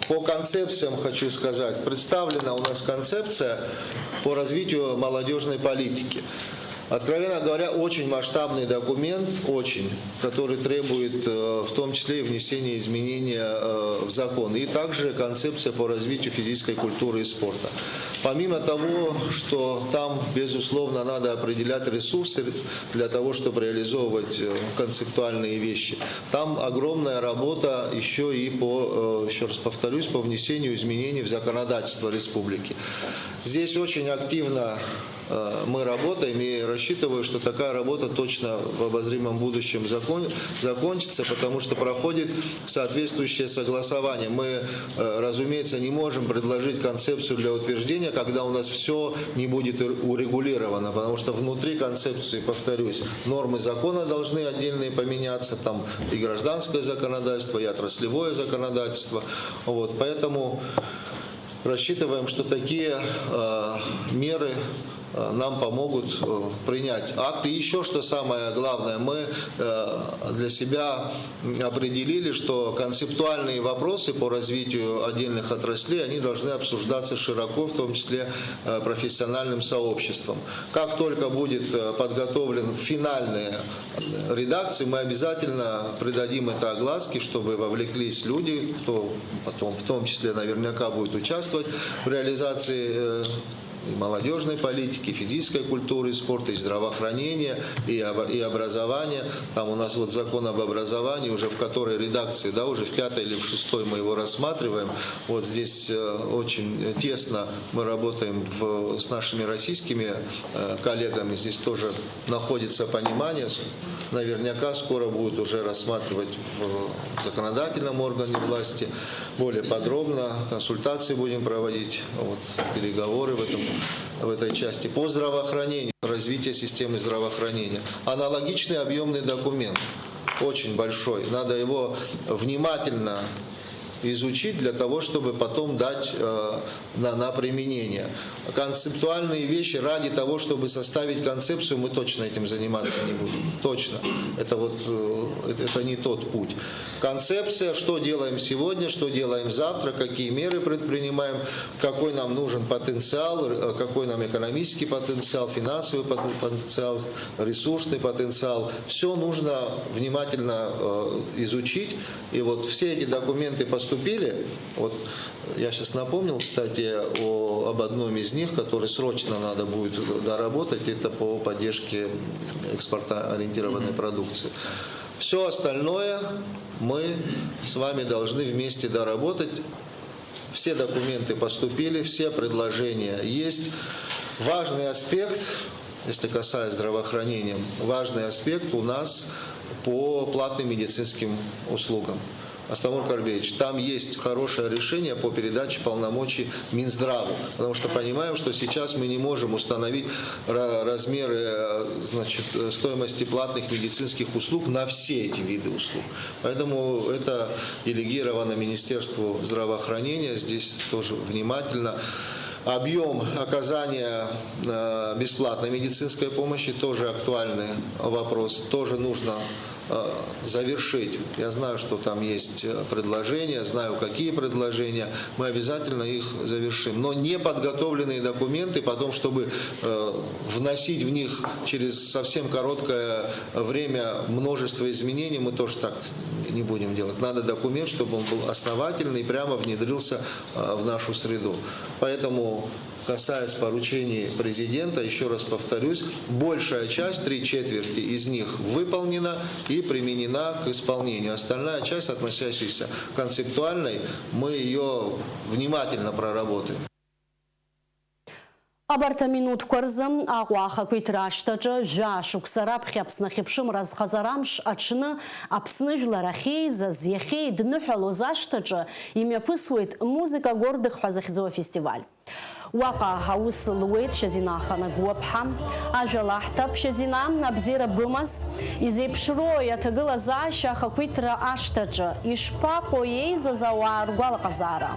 По концепциям хочу сказать. Представлена у нас концепция по развитию молодежной политики. Откровенно говоря, очень масштабный документ, очень, который требует, э, в том числе и внесения изменения, э, в закон. И также концепция по развитию физической культуры и спорта. Помимо того, что там, безусловно, надо определять ресурсы для того, чтобы реализовывать, э, концептуальные вещи, там огромная работа еще и по, э, еще раз повторюсь, по внесению изменений в законодательство республики. Здесь очень активно, э, мы работаем, и рассчитываю, что такая работа точно в обозримом будущем закон-, закончится, потому что проходит соответствующее согласование. Мы, э, разумеется, не можем предложить концепцию для утверждения, когда у нас все не будет ур-, урегулировано, потому что внутри концепции, повторюсь, нормы закона должны отдельные поменяться, там и гражданское законодательство, и отраслевое законодательство. Вот, поэтому рассчитываем, что такие, э, меры, э, нам помогут, э, принять акты. И еще, что самое главное, мы, э, для себя определили, что концептуальные вопросы по развитию отдельных отраслей, они должны обсуждаться широко, в том числе, э, профессиональным сообществом. Как только будет, э, подготовлен финальная, э, редакция, мы обязательно придадим это огласке, чтобы вовлеклись люди, кто потом в том числе наверняка будет участвовать в реализации, э, и молодежной политики, и физической культуры и спорта, и здравоохранения, и обо-, и образования. Там у нас вот закон об образовании, уже в которой редакции, да, уже в пятой или в шестой мы его рассматриваем. Вот здесь, э, очень тесно мы работаем в, с нашими российскими, э, коллегами. Здесь тоже находится понимание. С-, наверняка скоро будут уже рассматривать в законодательном органе власти более подробно, консультации будем проводить, вот, переговоры в этом, в этой части. По здравоохранению, развитие системы здравоохранения. Аналогичный объемный документ, очень большой. Надо его внимательно изучить для того, чтобы потом дать, э, на, на применение. Концептуальные вещи ради того, чтобы составить концепцию, мы точно этим заниматься не будем. Точно. Это вот, э, это, это не тот путь. Концепция, что делаем сегодня, что делаем завтра, какие меры предпринимаем, какой нам нужен потенциал, э, какой нам экономический потенциал, финансовый потен-, потенциал, ресурсный потенциал. Все нужно внимательно, э, изучить. И вот все эти документы поступили. Вот я сейчас напомнил, кстати, о, об одном из них, который срочно надо будет доработать, это по поддержке экспортоориентированной продукции. Все остальное мы с вами должны вместе доработать. Все документы поступили, все предложения есть. Важный аспект, если касаясь здравоохранения, важный аспект у нас по платным медицинским услугам. Астамур Карбеевич, там есть хорошее решение по передаче полномочий Минздраву, потому что понимаем, что сейчас мы не можем установить ра-, размеры, э, значит, э, стоимости платных медицинских услуг на все эти виды услуг. Поэтому это делегировано Министерству здравоохранения. Здесь тоже внимательно. Объем оказания, э, бесплатной медицинской помощи тоже актуальный вопрос. Тоже нужно, э, завершить. Я знаю, что там есть, э, предложения, знаю, какие предложения. Мы обязательно их завершим. Но неподготовленные документы, потом, чтобы, э, вносить в них через совсем короткое время множество изменений, мы тоже так не будем делать. Надо документ, чтобы он был основательный и прямо внедрился, э, в нашу среду. Поэтому, касаясь поручений президента, еще раз повторюсь, большая часть, три четверти из них выполнена и применена к исполнению. Остальная часть, относящаяся к концептуальной, мы ее внимательно проработаем. Абарҭ аминуҭқәа рзы Аҟәа ахақәиҭра ашҭаҿы жәаа шықәса раԥхьа Аԥсны ахьыԥшымра азхаҵара амш аҽны Аԥсны жәлар ахьеизаз, иахьеидныҳәалоз ашҭаҿы имҩаԥысуеит Музыка гордых ҳәа захьӡу афестиваль. Уаҟа аус луеит Шьазина Ханагәыаԥҳа. Ажәа лаҳҭап, Шьазина, абзиара бымаз. Изеиԥшрои аҭагылазаашьа ахақәиҭра ашҭаҿы? Ишԥаҟоу еизаз ауаа ргәалаҟазаара?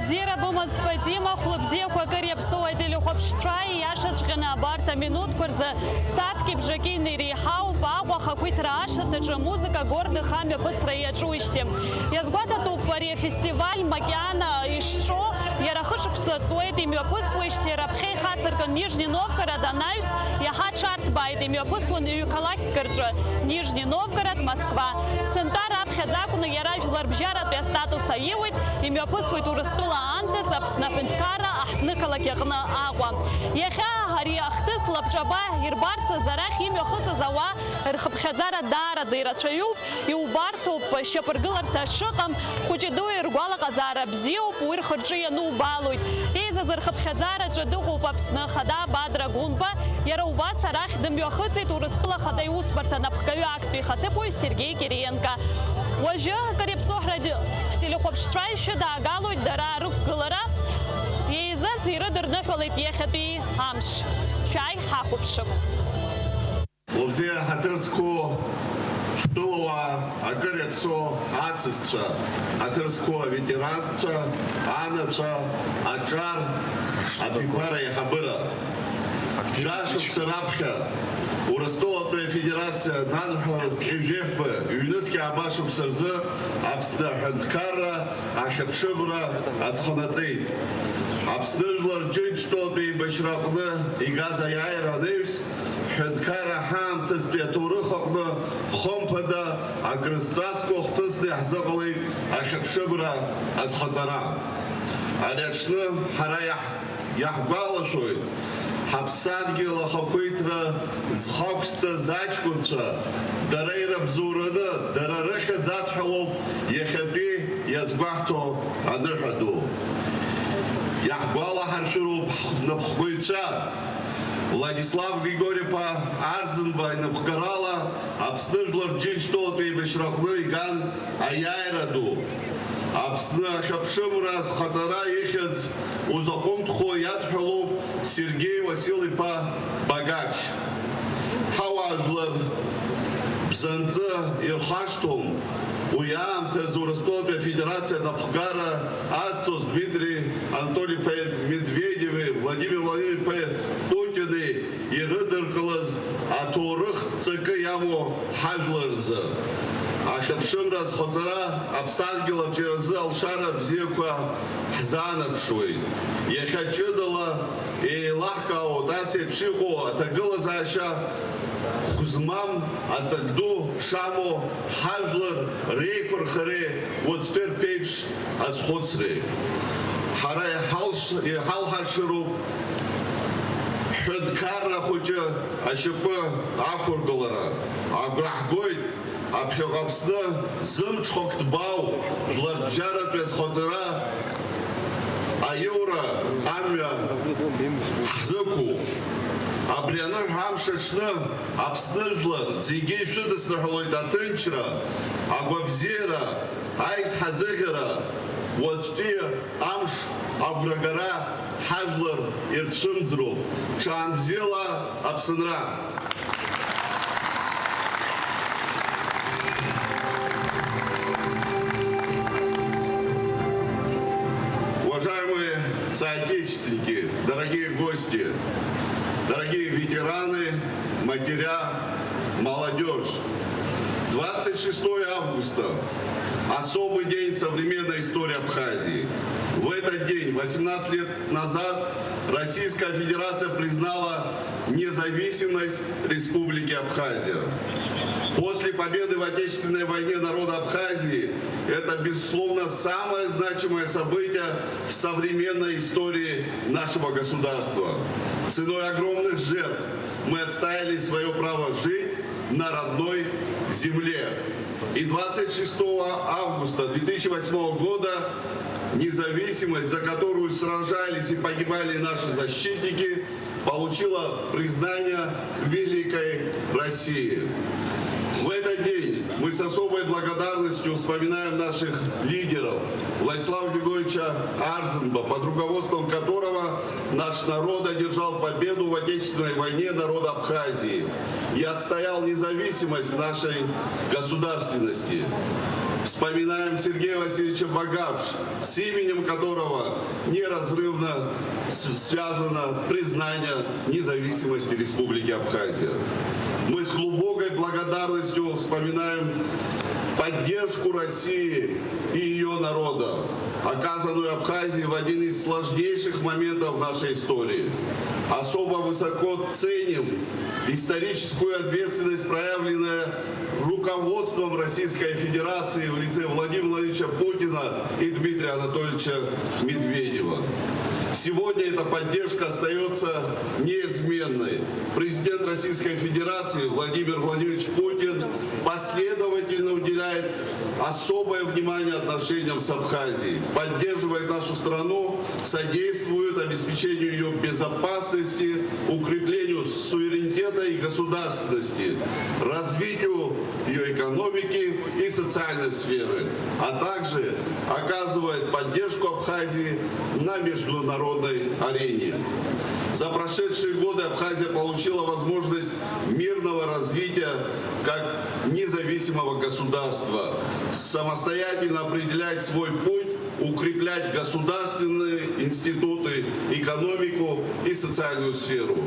Бзиара бымаз, Фатима, хәлыбзиақәа акыр иаԥсоу ателехәаԥшцәа, ииашаҵәҟьаны абарҭ аминуҭқәа рзы сааҭки бжаки инеиреиҳауп Аҟәа ахақәиҭра ашҭаҿы Музыка гордых амҩаԥысра иаҿуижьҭеи. Иазгәаҭатәуп, ари афестиваль макьана ишҿоу иара хышықәса ҵуеит, имҩаԥысуеижьҭеи раԥхьа ихацыркын Нижний Новгород, анаҩс иаҳа аҽарҭбааит, имҩаԥысуан ҩ-қалақьк рҿы, Нижний Новгород, Москва. Сынтәа раԥхьаӡа акәны иара жәларбжьаратәи астатус аиуеит, имҩаԥысуеит Урыстәыла анҭыҵ Аԥсны аҳәынҭқарра аҳҭнықалақь аҟны Аҟәа. Иахьа ари ахҭыс лабҿаба ирбарц азы арахь имҩахыҵыз ауаа рхыԥхьаӡара даараӡа ирацәаҩуп, иубарҭоуп шьапыргыларҭа шыҟам, хәыҷи дуи ргәалаҟазаара бзиоуп, уи рхы-рҿы ианубаалоит. Еизаз рхыԥхьаӡараҿы дыҟоуп Аԥсны Ахада Бадра Гәынба, иара убас арахь дымҩахыҵит Урыстәыла Ахада иусбарҭа анапхгаҩы актәи ихаҭыԥуаҩ Сергеи Кириенко. Уажәы акыр иаԥсоу ҳрадио ҳтелехәаԥшцәа ишәыдаагалоит дара рықәгылара, еизаз ирыдырныҳәалеит иахьатәи амш. Шәааи, ҳахәаԥшып. Убзиа ҳаҭыр зқәу ҳтәылауаа, акыр иаԥсоу асасцәа, ҳаҭыр зқәу аветеранцәа, анацәа, аҿар, абиԥара еиҳабыра. Жәа шықәса раԥхьа Урыстәылатәи Афедерациа ананҳәа, ҩажәи жәафба, ҩнызқь ааба шықәса рзы Аԥсны аҳәынҭқарра ахьыԥшымра азханаҵеит. Аԥсны жәлар Џьынџьтәылатәи еибашьра аҟны игаз аиааира анаҩс, ҳҳәынҭқарра ҳаамҭазтәи аҭоурых аҟны хымԥада акрызҵазкуа хҭысны иаҳзыҟалеит ахьыԥшымра азхаҵара. Ари аҽны ҳара иаҳ-, иаҳгәалашәоит, ҳаԥсадгьыл ахақәиҭра зхы ақәсҵаз аҷкәынцәа, дара ирабзоураны, дара рыхьӡ адҳәалоуп иахьатәи иазгәаҳҭо аныҳәа ду. Иаҳгәалаҳаршәыроуп ҳнапхгаҩцәа, Владислав Григори-иԥа Арӡынба инапхгарала Аԥсны Жәлар Џьынџьтәылатәи еибашьраҟны иган аиааира ду. Аԥсны ахьыԥшымра азхаҵара ихьӡ узаҟәымҭхо иадҳәалоуп Сергеи Васил-иԥа Багаԥшь. Ҳауаажәлар бзанҵы ирхашҭуам. Уи аамҭазы Урыстәылатәи Афедерациа анапхгара азҭоз Дмитри Анатоли-иԥа Медведеви Владимир Владимир-иԥа Путини ирыдыркылаз аҭоурых ҵакы иамоу ҳажәлар рзы. Ахьыԥшымра азхаҵара аԥсадгьыл аҿиаразы алшара бзиақәа ҳзаанаԥшуеит. Иахьа ҷыдала еилаҳкаауеит ас еиԥш иҟоу аҭагылазаашьа хә змам, аҵак ду шамоу ҳажәлар реиқәырхареи уаҵәтәи рԥеиԥш азхәыцреи. Ҳара иҳалш-, иҳалҳаршароуп ҳҳәынҭқарра хәыҷы ашьапы ақәыргылара. Агәра ҳгоит аԥхьаҟа Аԥсны зымҽхак ҭбаау жәларбжьаратәи азхаҵара аиура амҩа ҳзықәу. Абри аныҳәа амш аҽны Аԥсны жәлар зегьы ишәыдысныҳәалоит аҭынчра, агәабзиара, аизҳазыӷьара, уаҵәтәи амш агәрагара ҳажәлар ирцәымӡроуп. Ҽаанбзиала, Аԥсынра! Уважаемые соотечественники, дорогие гости, дорогие ветераны, матеря, молодёжь! Двадцать шестое августа — особый день в современной истории Абхазии. В этот день, восемнадцать лет назад, Российская Федерация признала независимость Республики Абхазия. После победы в Отечественной войне народа Абхазии это, безусловно, самое значимое событие в современной истории нашего государства. Ценой огромных жертв мы отстояли своё право жить на родной земле. И двадцать шестого августа две тысячи восьмого года Независимость, за которую сражались и погибали наши защитники, получила признание Великой России. В этот день мы с особой благодарностью вспоминаем наших лидеров: Владислава Григорьевича Ардзинба, под руководством которого наш народ одержал победу в Отечественной войне народа Абхазии и отстоял независимость нашей государственности. Вспоминаем Сергея Васильевича Багапш, с именем которого неразрывно с- связано признание независимости Республики Абхазия. Мы с глубокой благодарностью вспоминаем поддержку России и ее народа, оказанную Абхазии в один из сложнейших моментов нашей истории. Особо высоко ценим историческую ответственность, проявленную руководством Российской Федерации в лице Владимира Владимировича Путина и Дмитрия Анатольевича Медведева. Сегодня эта поддержка остается неизменной. Президент Российской Федерации Владимир Владимирович Путин последовательно уделяет особое внимание отношениям с Абхазией, поддерживает нашу страну, содействует обеспечению ее безопасности, укреплению суверенитета и государственности, развитию ее экономики и социальной сферы, а также оказывает поддержку Абхазии на международной арене. За прошедшие годы Абхазия получила возможность мирного развития как независимого государства, самостоятельно определять свой путь, укреплять государственные институты, экономику и социальную сферу.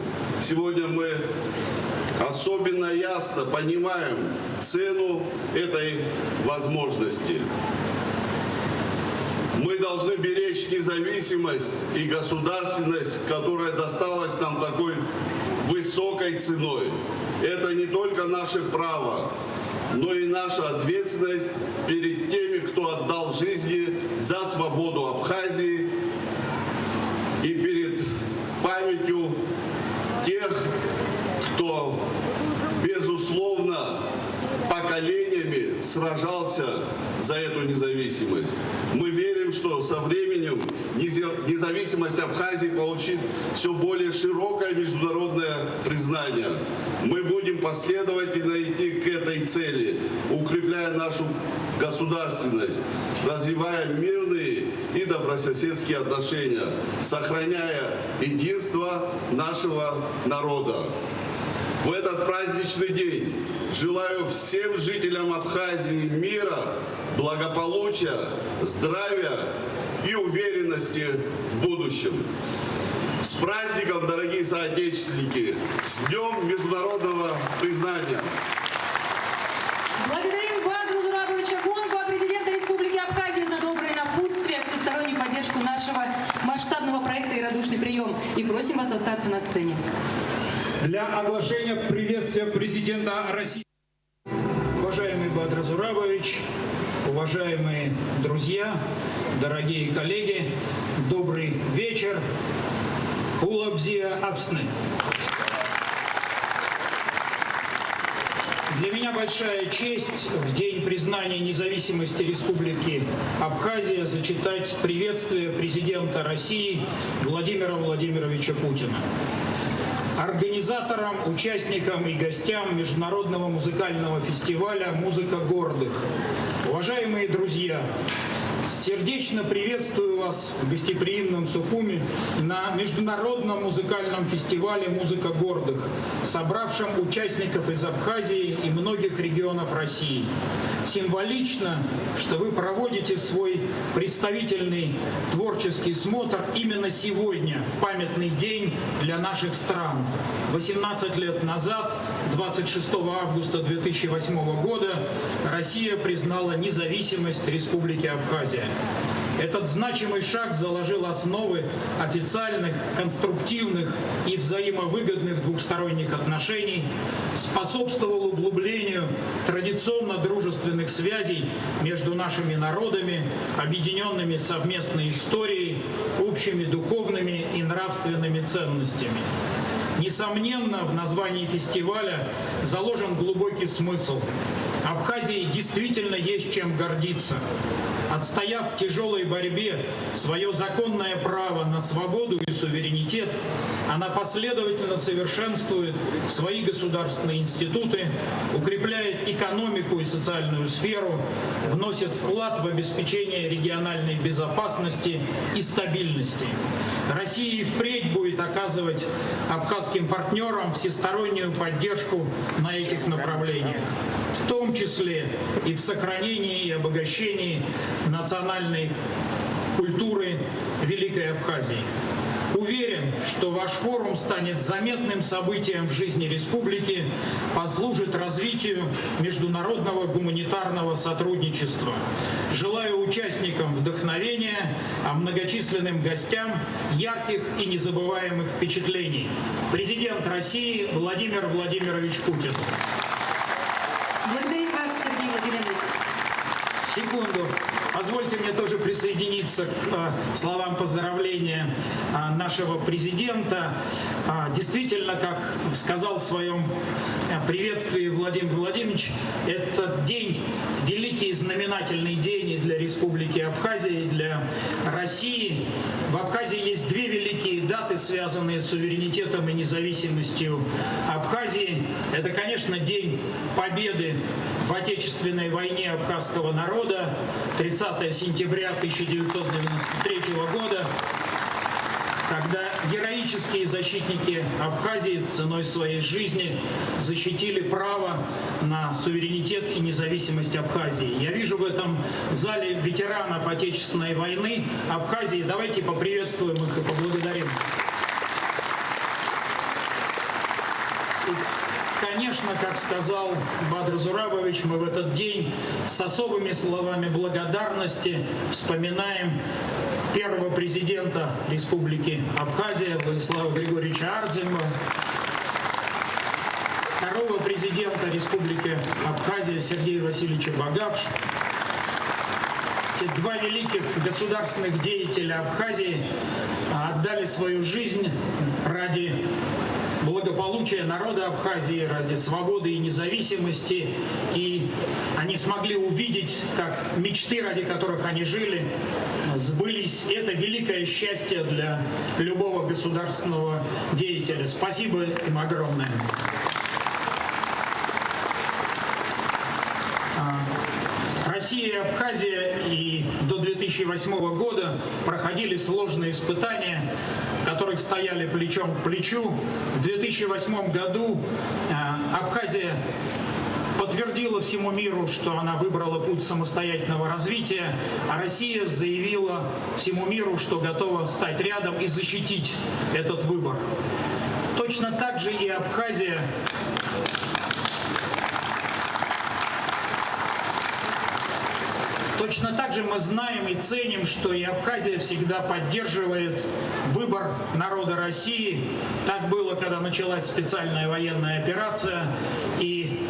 Сегодня мы особенно ясно понимаем цену этой возможности. Мы должны беречь независимость и государственность, которая досталась нам такой высокой ценой. Это не только наше право, но и наша ответственность перед теми, кто отдал жизни за свободу Абхазии, и перед памятью тех, кто, безусловно, поколениями сражался за эту независимость. Мы верим, что со временем неза- независимость Абхазии получит все более широкое международное признание. Мы будем последовательно идти к этой цели, укрепляя нашу государственность, развивая мирные и добрососедские отношения, сохраняя единство нашего народа. В этот праздничный день желаю всем жителям Абхазии мира, благополучия, здравия и уверенности в будущем. С праздником, дорогие соотечественники! С Днём международного признания! Благодарим Бадру Зурабовича Гонбу, президента Республики Абхазия, за добрые напутствия, всестороннюю поддержку нашего масштабного проекта и радушный прием. И просим вас остаться на сцене. Для оглашения приветствия президента России. Уважаемый Бадр Зурабович, уважаемые друзья, дорогие коллеги, добрый вечер. Улабзия Апсны. Для меня большая честь в День признания независимости Республики Абхазия зачитать приветствие президента России Владимира Владимировича Путина. Организаторам, участникам и гостям международного музыкального фестиваля «Музыка гордых». Уважаемые друзья, сердечно приветствую вас в гостеприимном Сухуми на международном музыкальном фестивале «Музыка гордых», собравшем участников из Абхазии и многих регионов России. Символично, что вы проводите свой представительный творческий смотр именно сегодня, в памятный день для наших стран. Восемнадцать лет назад, двадцать шестого августа две тысячи восьмого года, Россия признала независимость Республики Абхазия. Этот значимый шаг заложил основы официальных, конструктивных и взаимовыгодных двухсторонних отношений, способствовал углублению традиционно дружественных связей между нашими народами, объединенными совместной историей, общими духовными и нравственными ценностями. Несомненно, в названии фестиваля заложен глубокий смысл. Абхазии действительно есть чем гордиться. Отстояв в тяжелой борьбе свое законное право на свободу и суверенитет, она последовательно совершенствует свои государственные институты, укрепляет экономику и социальную сферу, вносит вклад в обеспечение региональной безопасности и стабильности. Россия и впредь будет оказывать абхазским партнерам всестороннюю поддержку на этих направлениях, в том числе и в сохранении и обогащении национальной культуры Великой Абхазии. Уверен, что ваш форум станет заметным событием в жизни республики, послужит развитию международного гуманитарного сотрудничества. Желаю участникам вдохновения, а многочисленным гостям ярких и незабываемых впечатлений. Президент России Владимир Владимирович Путин. Благодарю вас, Сергей Владимирович. Секунду. Позвольте мне тоже присоединиться к э, словам поздравления э, нашего президента. А, действительно, как сказал в своем э, приветствии Владимир Владимирович, этот день — великий знаменательный день и для Республики Абхазия, и для России. В Абхазии есть две великие даты, связанные с суверенитетом и независимостью Абхазии. Это, конечно, День Победы в Отечественной войне абхазского народа, тридцатое сентября тысяча девятьсот девяносто третьего года, когда героические защитники Абхазии ценой своей жизни защитили право на суверенитет и независимость Абхазии. Я вижу в этом зале ветеранов Отечественной войны Абхазии. Давайте поприветствуем их и поблагодарим. И, конечно, как сказал Бадр Зурабович, мы в этот день с особыми словами благодарности вспоминаем первого президента Республики Абхазия Владислава Григорьевича Ардзинба, второго президента Республики Абхазия Сергея Васильевича Багапш. Эти два великих государственных деятеля Абхазии отдали свою жизнь ради благополучия народа Абхазии, ради свободы и независимости. И они смогли увидеть, как мечты, ради которых они жили, сбылись. Это великое счастье для любого государственного деятеля. Спасибо им огромное. А, Россия и Абхазия и до две тысячи восьмого года проходили сложные испытания, в которых стояли плечом к плечу. В две тысячи восьмом году а, Абхазия подтвердила всему миру, что она выбрала путь самостоятельного развития, а Россия заявила всему миру, что готова стать рядом и защитить этот выбор. Точно так же и Абхазия. Точно так же мы знаем и ценим, что и Абхазия всегда поддерживает выбор народа России. Так было, когда началась специальная военная операция, и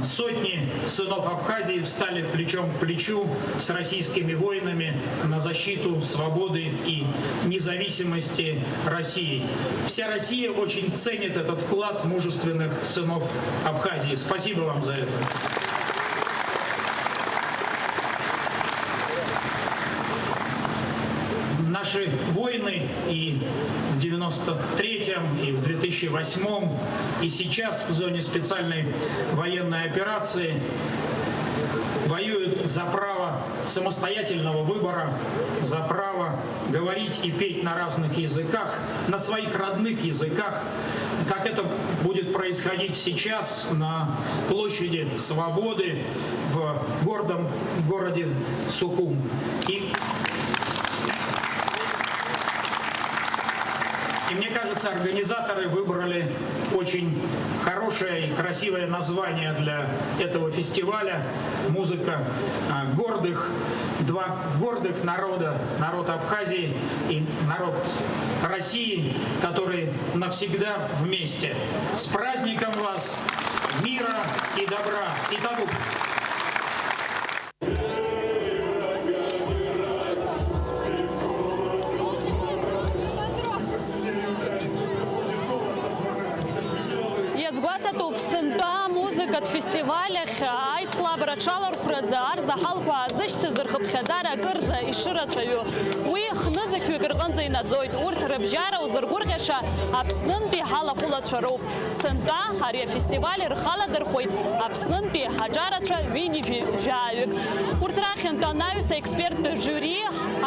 сотни сынов Абхазии встали плечом к плечу с российскими воинами на защиту свободы и независимости России. Вся Россия очень ценит этот вклад мужественных сынов Абхазии. Спасибо вам за это. Наши воины и в девяносто третьем, и в две тысячи восьмом, и сейчас в зоне специальной военной операции воюют за право самостоятельного выбора, за право говорить и петь на разных языках, на своих родных языках, как это будет происходить сейчас на площади Свободы в гордом городе Сухум. И И мне кажется, организаторы выбрали очень хорошее и красивое название для этого фестиваля. Музыка а, гордых, два гордых народа, народ Абхазии и народ России, которые навсегда вместе. С праздником вас! Мира и добра! И табук! Иазгәаҭатәуп сынтәа амузыка Афестиваль ахь аицлабра аҽалархәразы арзаҳалқәа аазышьҭыз рхыԥхьаӡара акырӡа ишырацәаҩу, уи хнызқьҩык рҟынӡа инаӡоит. Урҭ рыбжьара узыргәырӷьаша Аԥснынтәи ҳалахәылацәа роуп. Сынтәа ари афестиваль рхаладырхәеит Аԥснынтәи аҿарацәа ҩынҩажәаҩык. Урҭ рахьынтә анаҩс аексперттә жюри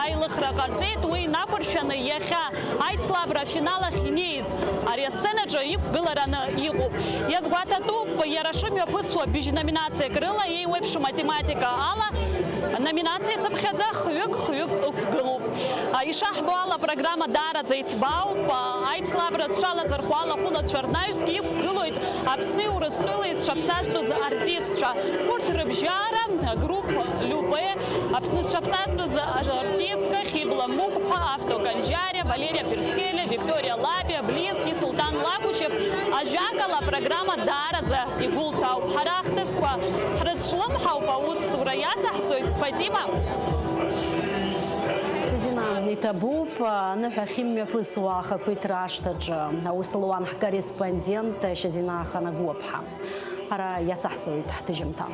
аилыхра ҟарҵеит, уи инақәыршәаны иахьа аицлабра афинал ахь инеиз ари асценаҿы иқәгылараны иҟоуп. Иазгәаҭатәуп, иара шымҩаԥысуа быжь номинациак рыла еиуеиԥшым атематика ала номинациа цыԥхьаӡа хҩык-хҩык ықәгылоуп. Ишаҳбо ала, апрограмма даараӡа иҭбаауп. Аицлабра зҽалазырхәо алахәылацәа рнаҩсгьы иқәгылоит Аԥсни Урыстәылеи зҽаԥсазтәыз артистцәа. Урҭ рыбжьара агруппа Любе, Аԥсны зҽаԥсазтәыз артистка Хьыбла Мықәԥа, Авто Канжьариа, Валериа Перцкелиа, Викториа Лабиа, Близки, Султан Лагучев, ажәакала, апрограмма даараӡа игәылҭәаауп. Ҳара ахҭысқәа ҳрызҿлымҳауп, аусура иацаҳҵоит Фатима. Шьазина, иҭабуп, аныҳәахь имҩаԥысуа ахақәиҭра ашҭаҿы аус луан ҳкорреспондент Шьазина Ханагәлаԥҳа. Ҳара иацаҳҵоит ҳҭыжьымҭа.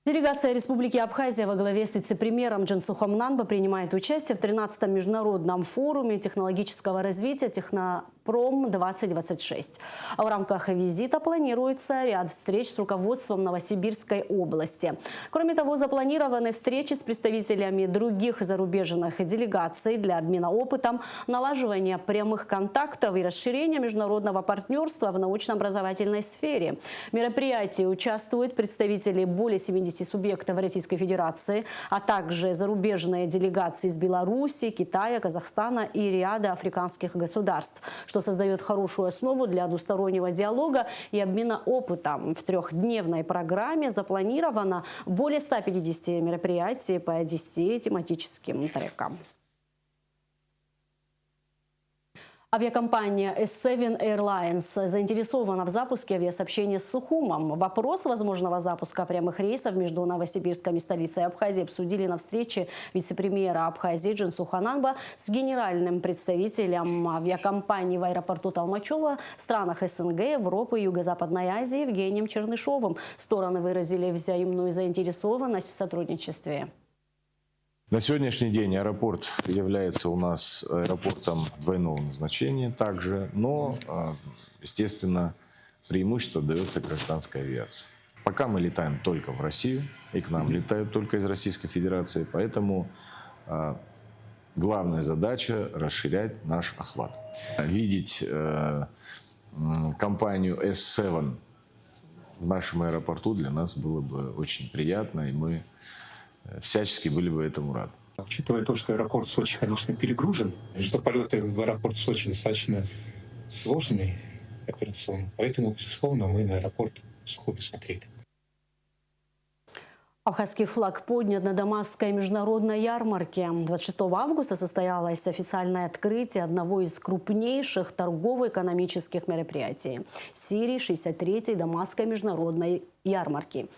Делегация Республики Абхазия во главе с вице-премьером Джансухом Нанба принимает участие в тринадцатом международном форуме технологического развития «Технопром двадцать двадцать шесть». В рамках визита планируется ряд встреч с руководством Новосибирской области. Кроме того, запланированы встречи с представителями других зарубежных делегаций для обмена опытом, налаживания прямых контактов и расширения международного партнерства в научно-образовательной сфере. В мероприятии участвуют представители более семидесяти субъектов Российской Федерации, а также зарубежные делегации из Беларуси, Китая, Казахстана и ряда африканских государств, что создаёт хорошую основу для двустороннего диалога и обмена опытом. В трёхдневной программе запланировано более ста пятидесяти мероприятий по десяти тематическим трекам. Авиакомпания S seven Airlines заинтересована в запуске авиасообщения с Сухумом. Вопрос возможного запуска прямых рейсов между Новосибирском и столицей Абхазии обсудили на встрече вице-премьера Абхазии Джансуха Нанба с генеральным представителем авиакомпании в аэропорту Толмачево, странах СНГ, Европы, Юго-Западной Азии Евгением Чернышовым. Стороны выразили взаимную заинтересованность в сотрудничестве. На сегодняшний день аэропорт является у нас аэропортом двойного назначения также, но, э, естественно, преимущество даётся гражданской авиации. Пока мы летаем только в Россию, и к нам летают только из Российской Федерации, поэтому, э, главная задача — расширять наш охват. Видеть, э, м, компанию S seven в нашем аэропорту для нас было бы очень приятно, и мы, э, всячески были бы этому рады. Учитывая то, что аэропорт Сочи, конечно, перегружен, что полёты в аэропорт Сочи достаточно сложный операционно, поэтому, безусловно, мы на аэропорт Сухуми смотрели. Абхазский флаг поднят на Дамасской международной ярмарке. Двадцать шестого августа состоялось официальное открытие одного из крупнейших торгово-экономических мероприятий — серии шестьдесят третьей Дамасской международной ярмарки.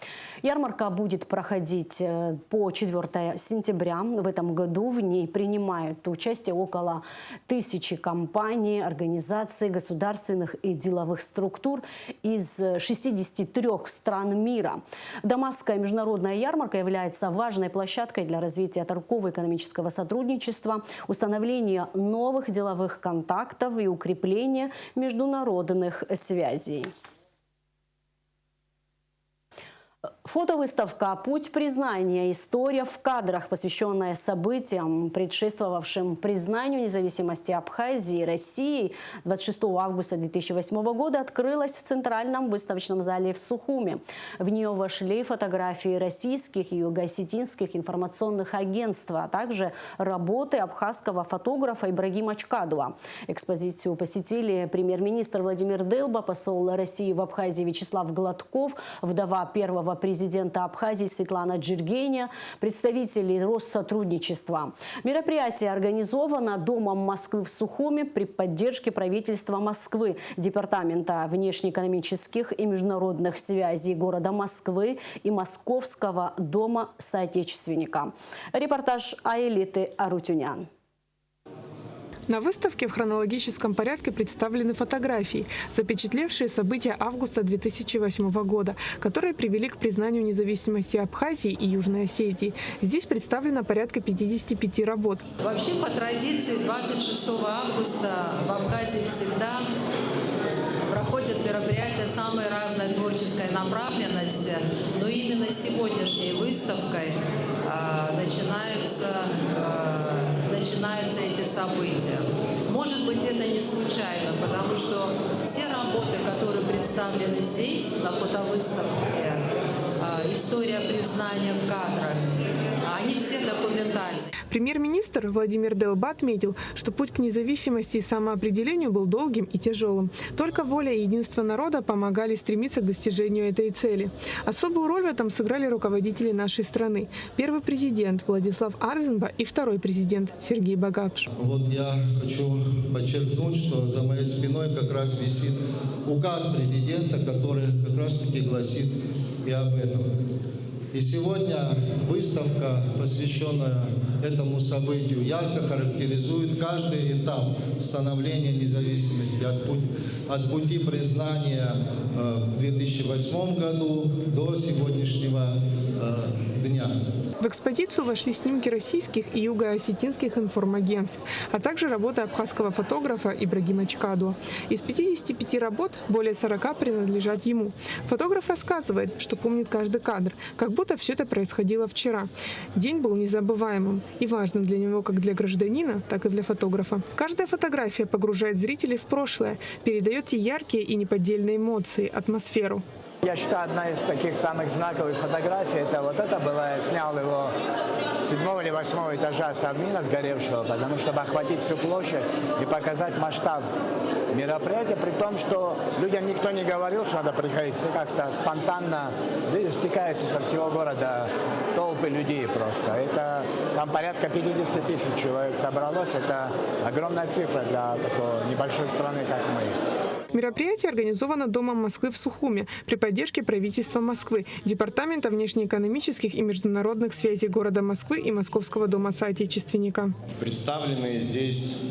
Ярмарка будет проходить, э, по четвёртое сентября. В этом году в ней принимают участие около тысячи компаний, организаций, государственных и деловых структур из шестидесяти трёх стран мира. Дамасская международная ярмарка является важной площадкой для развития торгово-экономического сотрудничества, установления новых деловых контактов и укрепления международных связей. Фотовыставка «Путь признания. История в кадрах», посвящённая событиям, предшествовавшим признанию независимости Абхазии Россией, двадцать шестого августа две тысячи восьмого года, открылась в Центральном выставочном зале в Сухуми. В неё вошли фотографии российских и юго-осетинских информационных агентств, а также работы абхазского фотографа Ибрагима Чкадова. Экспозицию посетили премьер-министр Владимир Дылба, посол России в Абхазии Вячеслав Гладков, вдова первого президента Абхазии Светлана Джергения, представители Россотрудничества. Мероприятие организовано Домом Москвы в Сухуми при поддержке правительства Москвы, Департамента внешнеэкономических и международных связей города Москвы и Московского дома соотечественника. Репортаж Аэлиты Арутюнян. На выставке в хронологическом порядке представлены фотографии, запечатлевшие события августа две тысячи восьмого года, которые привели к признанию независимости Абхазии и Южной Осетии. Здесь представлено порядка пятидесяти пяти работ. Вообще, по традиции, двадцать шестого августа в Абхазии всегда проходят мероприятия самой разной творческой направленности, но именно сегодняшней выставкой а, начинаются, а, начинаются эти события. Может быть, это не случайно, потому что все работы, которые представлены здесь, на фотовыставке, а, история признания в кадрах, они все документальны. Премьер-министр Владимир Делба отметил, что путь к независимости и самоопределению был долгим и тяжелым. Только воля и единство народа помогали стремиться к достижению этой цели. Особую роль в этом сыграли руководители нашей страны. Первый президент Владислав Арзенба и второй президент Сергей Багапш. Вот я хочу подчеркнуть, что за моей спиной как раз висит указ президента, который как раз-таки гласит и об этом. И сегодня выставка, посвященная этому событию, ярко характеризует каждый этап становления независимости от, пу- от пути признания э, в две тысячи восьмом году до сегодняшнего э, дня. В экспозицию вошли снимки российских и юго-осетинских информагентств, а также работы абхазского фотографа Ибрагима Чкадуа. Из пятидесяти пяти работ более сорока принадлежат ему. Фотограф рассказывает, что помнит каждый кадр, как будто все это происходило вчера. День был незабываемым и важным для него как для гражданина, так и для фотографа. Каждая фотография погружает зрителей в прошлое, передает те яркие и неподдельные эмоции, атмосферу. Я считаю, одна из таких самых знаковых фотографий, это вот это была, я снял его с седьмого или восьмого этажа со мина сгоревшего, потому чтобы охватить всю площадь и показать масштаб мероприятия, при том, что людям никто не говорил, что надо приходить, все как-то спонтанно, да, стекаются со всего города толпы людей просто. Это там порядка пятидесяти тысяч человек собралось, это огромная цифра для такой небольшой страны, как мы. Мероприятие организовано Домом Москвы в Сухуме при поддержке правительства Москвы, Департамента внешнеэкономических и международных связей города Москвы и Московского дома соотечественника. Представленные здесь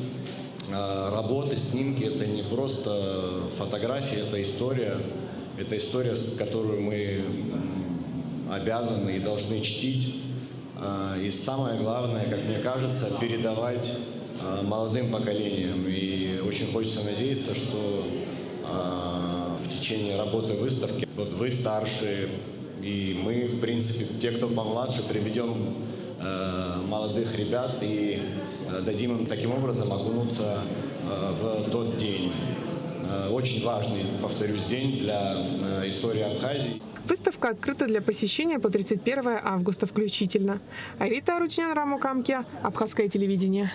э, работы, снимки — это не просто фотографии, это история. Это история, с- которую мы м, обязаны и должны чтить. А, И самое главное, как мне кажется, передавать а, молодым поколениям. И очень хочется надеяться, что а, в течение работы выставки вот вы старшие, и мы, в принципе, те, кто помладше, приведем э, молодых ребят и э, дадим им таким образом окунуться э, в тот день. Э, Очень важный, повторюсь, день для э, истории Абхазии. Выставка открыта для посещения по тридцать первое августа включительно. Арита Арутюнян, Рамо Камкиа, Абхазское телевидение.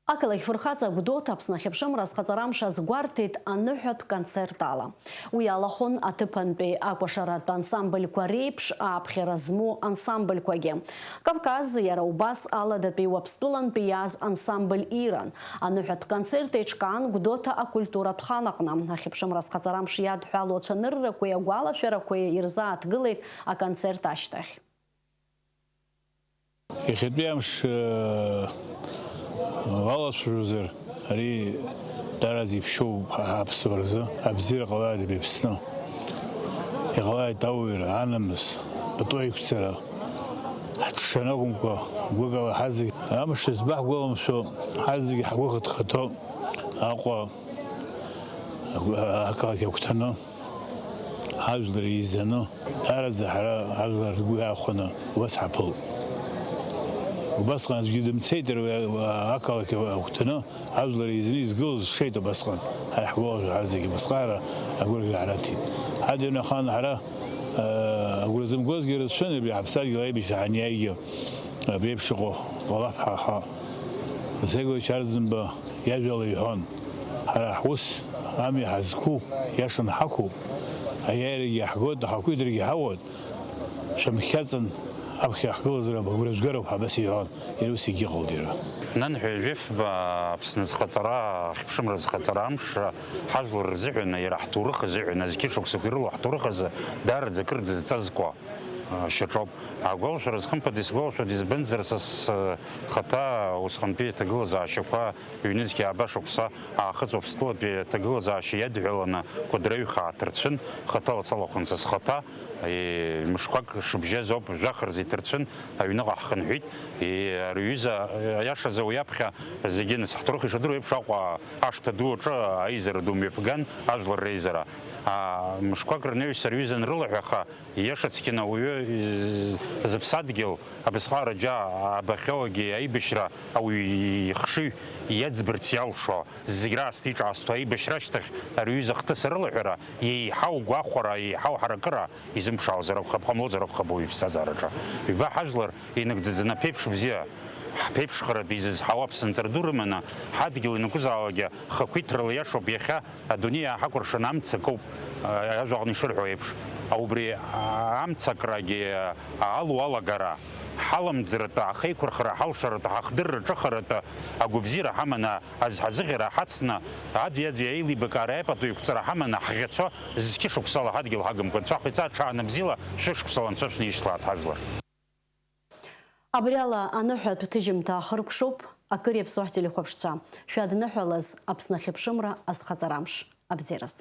Ақалақь фырхаҵа Гәдоуҭа Аԥсны ахьыԥшымра азхаҵара амш азгәарҭеит аныҳәатә концерт ала. Уи алахәын аҭыԥантәи акәашаратә ансамбльқәа реиԥш ааԥхьара змоу ансамбльқәагьы. Кавказ иара убас аладатәи Уаԥстәылантәи иааз ансамбль Иран. Аныҳәатә концерт еиҿкаан Гәдоуҭа акультуратә хан аҟны. Ахьыԥшымра азхаҵара амш иадҳәалоу ацәаныррақәеи агәалашәарақәеи ирзааҭгылеит аконцерт ашьҭахь. Иахьатәи амш алацәажәозар, ари дараӡа иԥшьоуп ҳаԥсуаразы. Абзиара ҟалааит абри Аԥсны. Иҟалааит ауаҩра, анамыс, пату аиқәҵара. Ҳҽшаны акәымкәа, гәыкала ҳазегь амш зыбаҳгәаламшәо, ҳазегь ҳгәы хыҭхыҭо Аҟәа ақалақь агәҭаны. Ҳажәлар еизаны, даараӡа ҳара ҳажәлар ргәы иаахәаны убас ҳаԥылт. Убасҟан аӡәгьы дымцеит, уи ақалақь агәҭаны ҳажәлар еизаны изгылаз шеит убасҟан ҳара ҳгәалашәо ҳара зегьы убасҟан ҳара агәырӷьара ҳанаҭеит. Ҳадырҩахан ҳара агәра зымгозгьы рацәан, абри ҳаԥсадгьыл аибашьра ҳаниааигьы абри еиԥш иҟоу ҟалап ҳәа ҳа Зегоич Арӡынба иажәала иҳәон. Ҳара ҳус ами ҳазқәу, иашан ҳақәуп, аиааирагьы иаҳгоит, ахақәиҭрагьы ҳауеит, шәымхьаҵын, аԥхьа ҳгылазароуп, агәра згароуп ҳәа абас иҳәон, иара ус егьыҟалт иара. Нанҳәа жәафба Аԥсны зхаҵара, ахьыԥшымра зхаҵара амш, ҳажәлар рзыҳәан, иара ҳҭоурых азыҳәан, зқьышықәсақәа ирылоу ҳҭоурых азы даараӡа акыр дзызҵазкуа. Шьаҿоуп. Агәалашәара зхымԥада исгәалашәоит, избанзар, са схаҭа усҟантәи аҭагылазаашьақәа, ҩнызқьи ааба шықәса аахыҵ Уаԥстәылатәи аҭагылазаашьа иадҳәаланы Кәыдры аҩхаа ҭырцәын, хаҭала салахәын са схаҭа, е, мышқәак шыбжьаз ауп, жәаха рзы иҭырцәын, аҩныҟа ҳхынҳәит. Е, ари аҩыза, аиашазы уи аԥхьа зегьы нас ҳҭоурых ишадыру еиԥш Аҟәа ашҭа ду аҿы аизара ду мҩаԥган, ажәлар реизара. А, мышқәак рнаҩс ари аҩыза анрылаҳәаха, ииашацқьаны ауаҩы, э, зыԥсадгьыл, абасҟак џьа абахьоугьы аибашьра ауаҩы ихшыҩ иаӡбарц иалшо, зегь раасҭа иҿаасҭо аибашьра ашьҭахь ари аҩыза ахҭыс арылаҳәара, еиҳау гәахәара, еиҳау ҳаракыра изымԥшаауазар акәхап, ҟамлозар акәхап уи иԥсҭазаараҿы. Ҩба ҳажәлар инагӡаӡаны аԥеиԥш бзиа, ҳԥеиԥшхаратәы изызҳауа аԥсынҵра ду рыманы, ҳадгьыл ианакәызаалакгьы хақәиҭрала иашоуп иахьа. Адунеи иааҳакәыршаны амца акоуп, ажәаҟны ишырҳәо еиԥш, убри амцакрагьы алоу алагара, ҳаламӡратәы, ҳахеиқәырхара, ҳалшаратәы, ҳахдырра ҿыхаратәы агәабзиара ҳаманы, азҳазыӷьара ҳацны, аӡәи-аӡәи аилибакаара аепату еиқәҵара ҳаманы, ҳӷьацо зқьышықәсала ҳадгьыл ҳагымкәа, Анцәа ахица аҽаанбзиала шәышықәсала Анцәа шәнеишьҭлааит ҳажәлар. Абри ала аныҳәатә ҭыжьымҭа ахыркәшоуп, акыр иаԥсоу ҳтелехәаԥшцәа. Шәадныҳәалаз Аԥсны ахьыԥшымра азхаҵара амш абзиараз.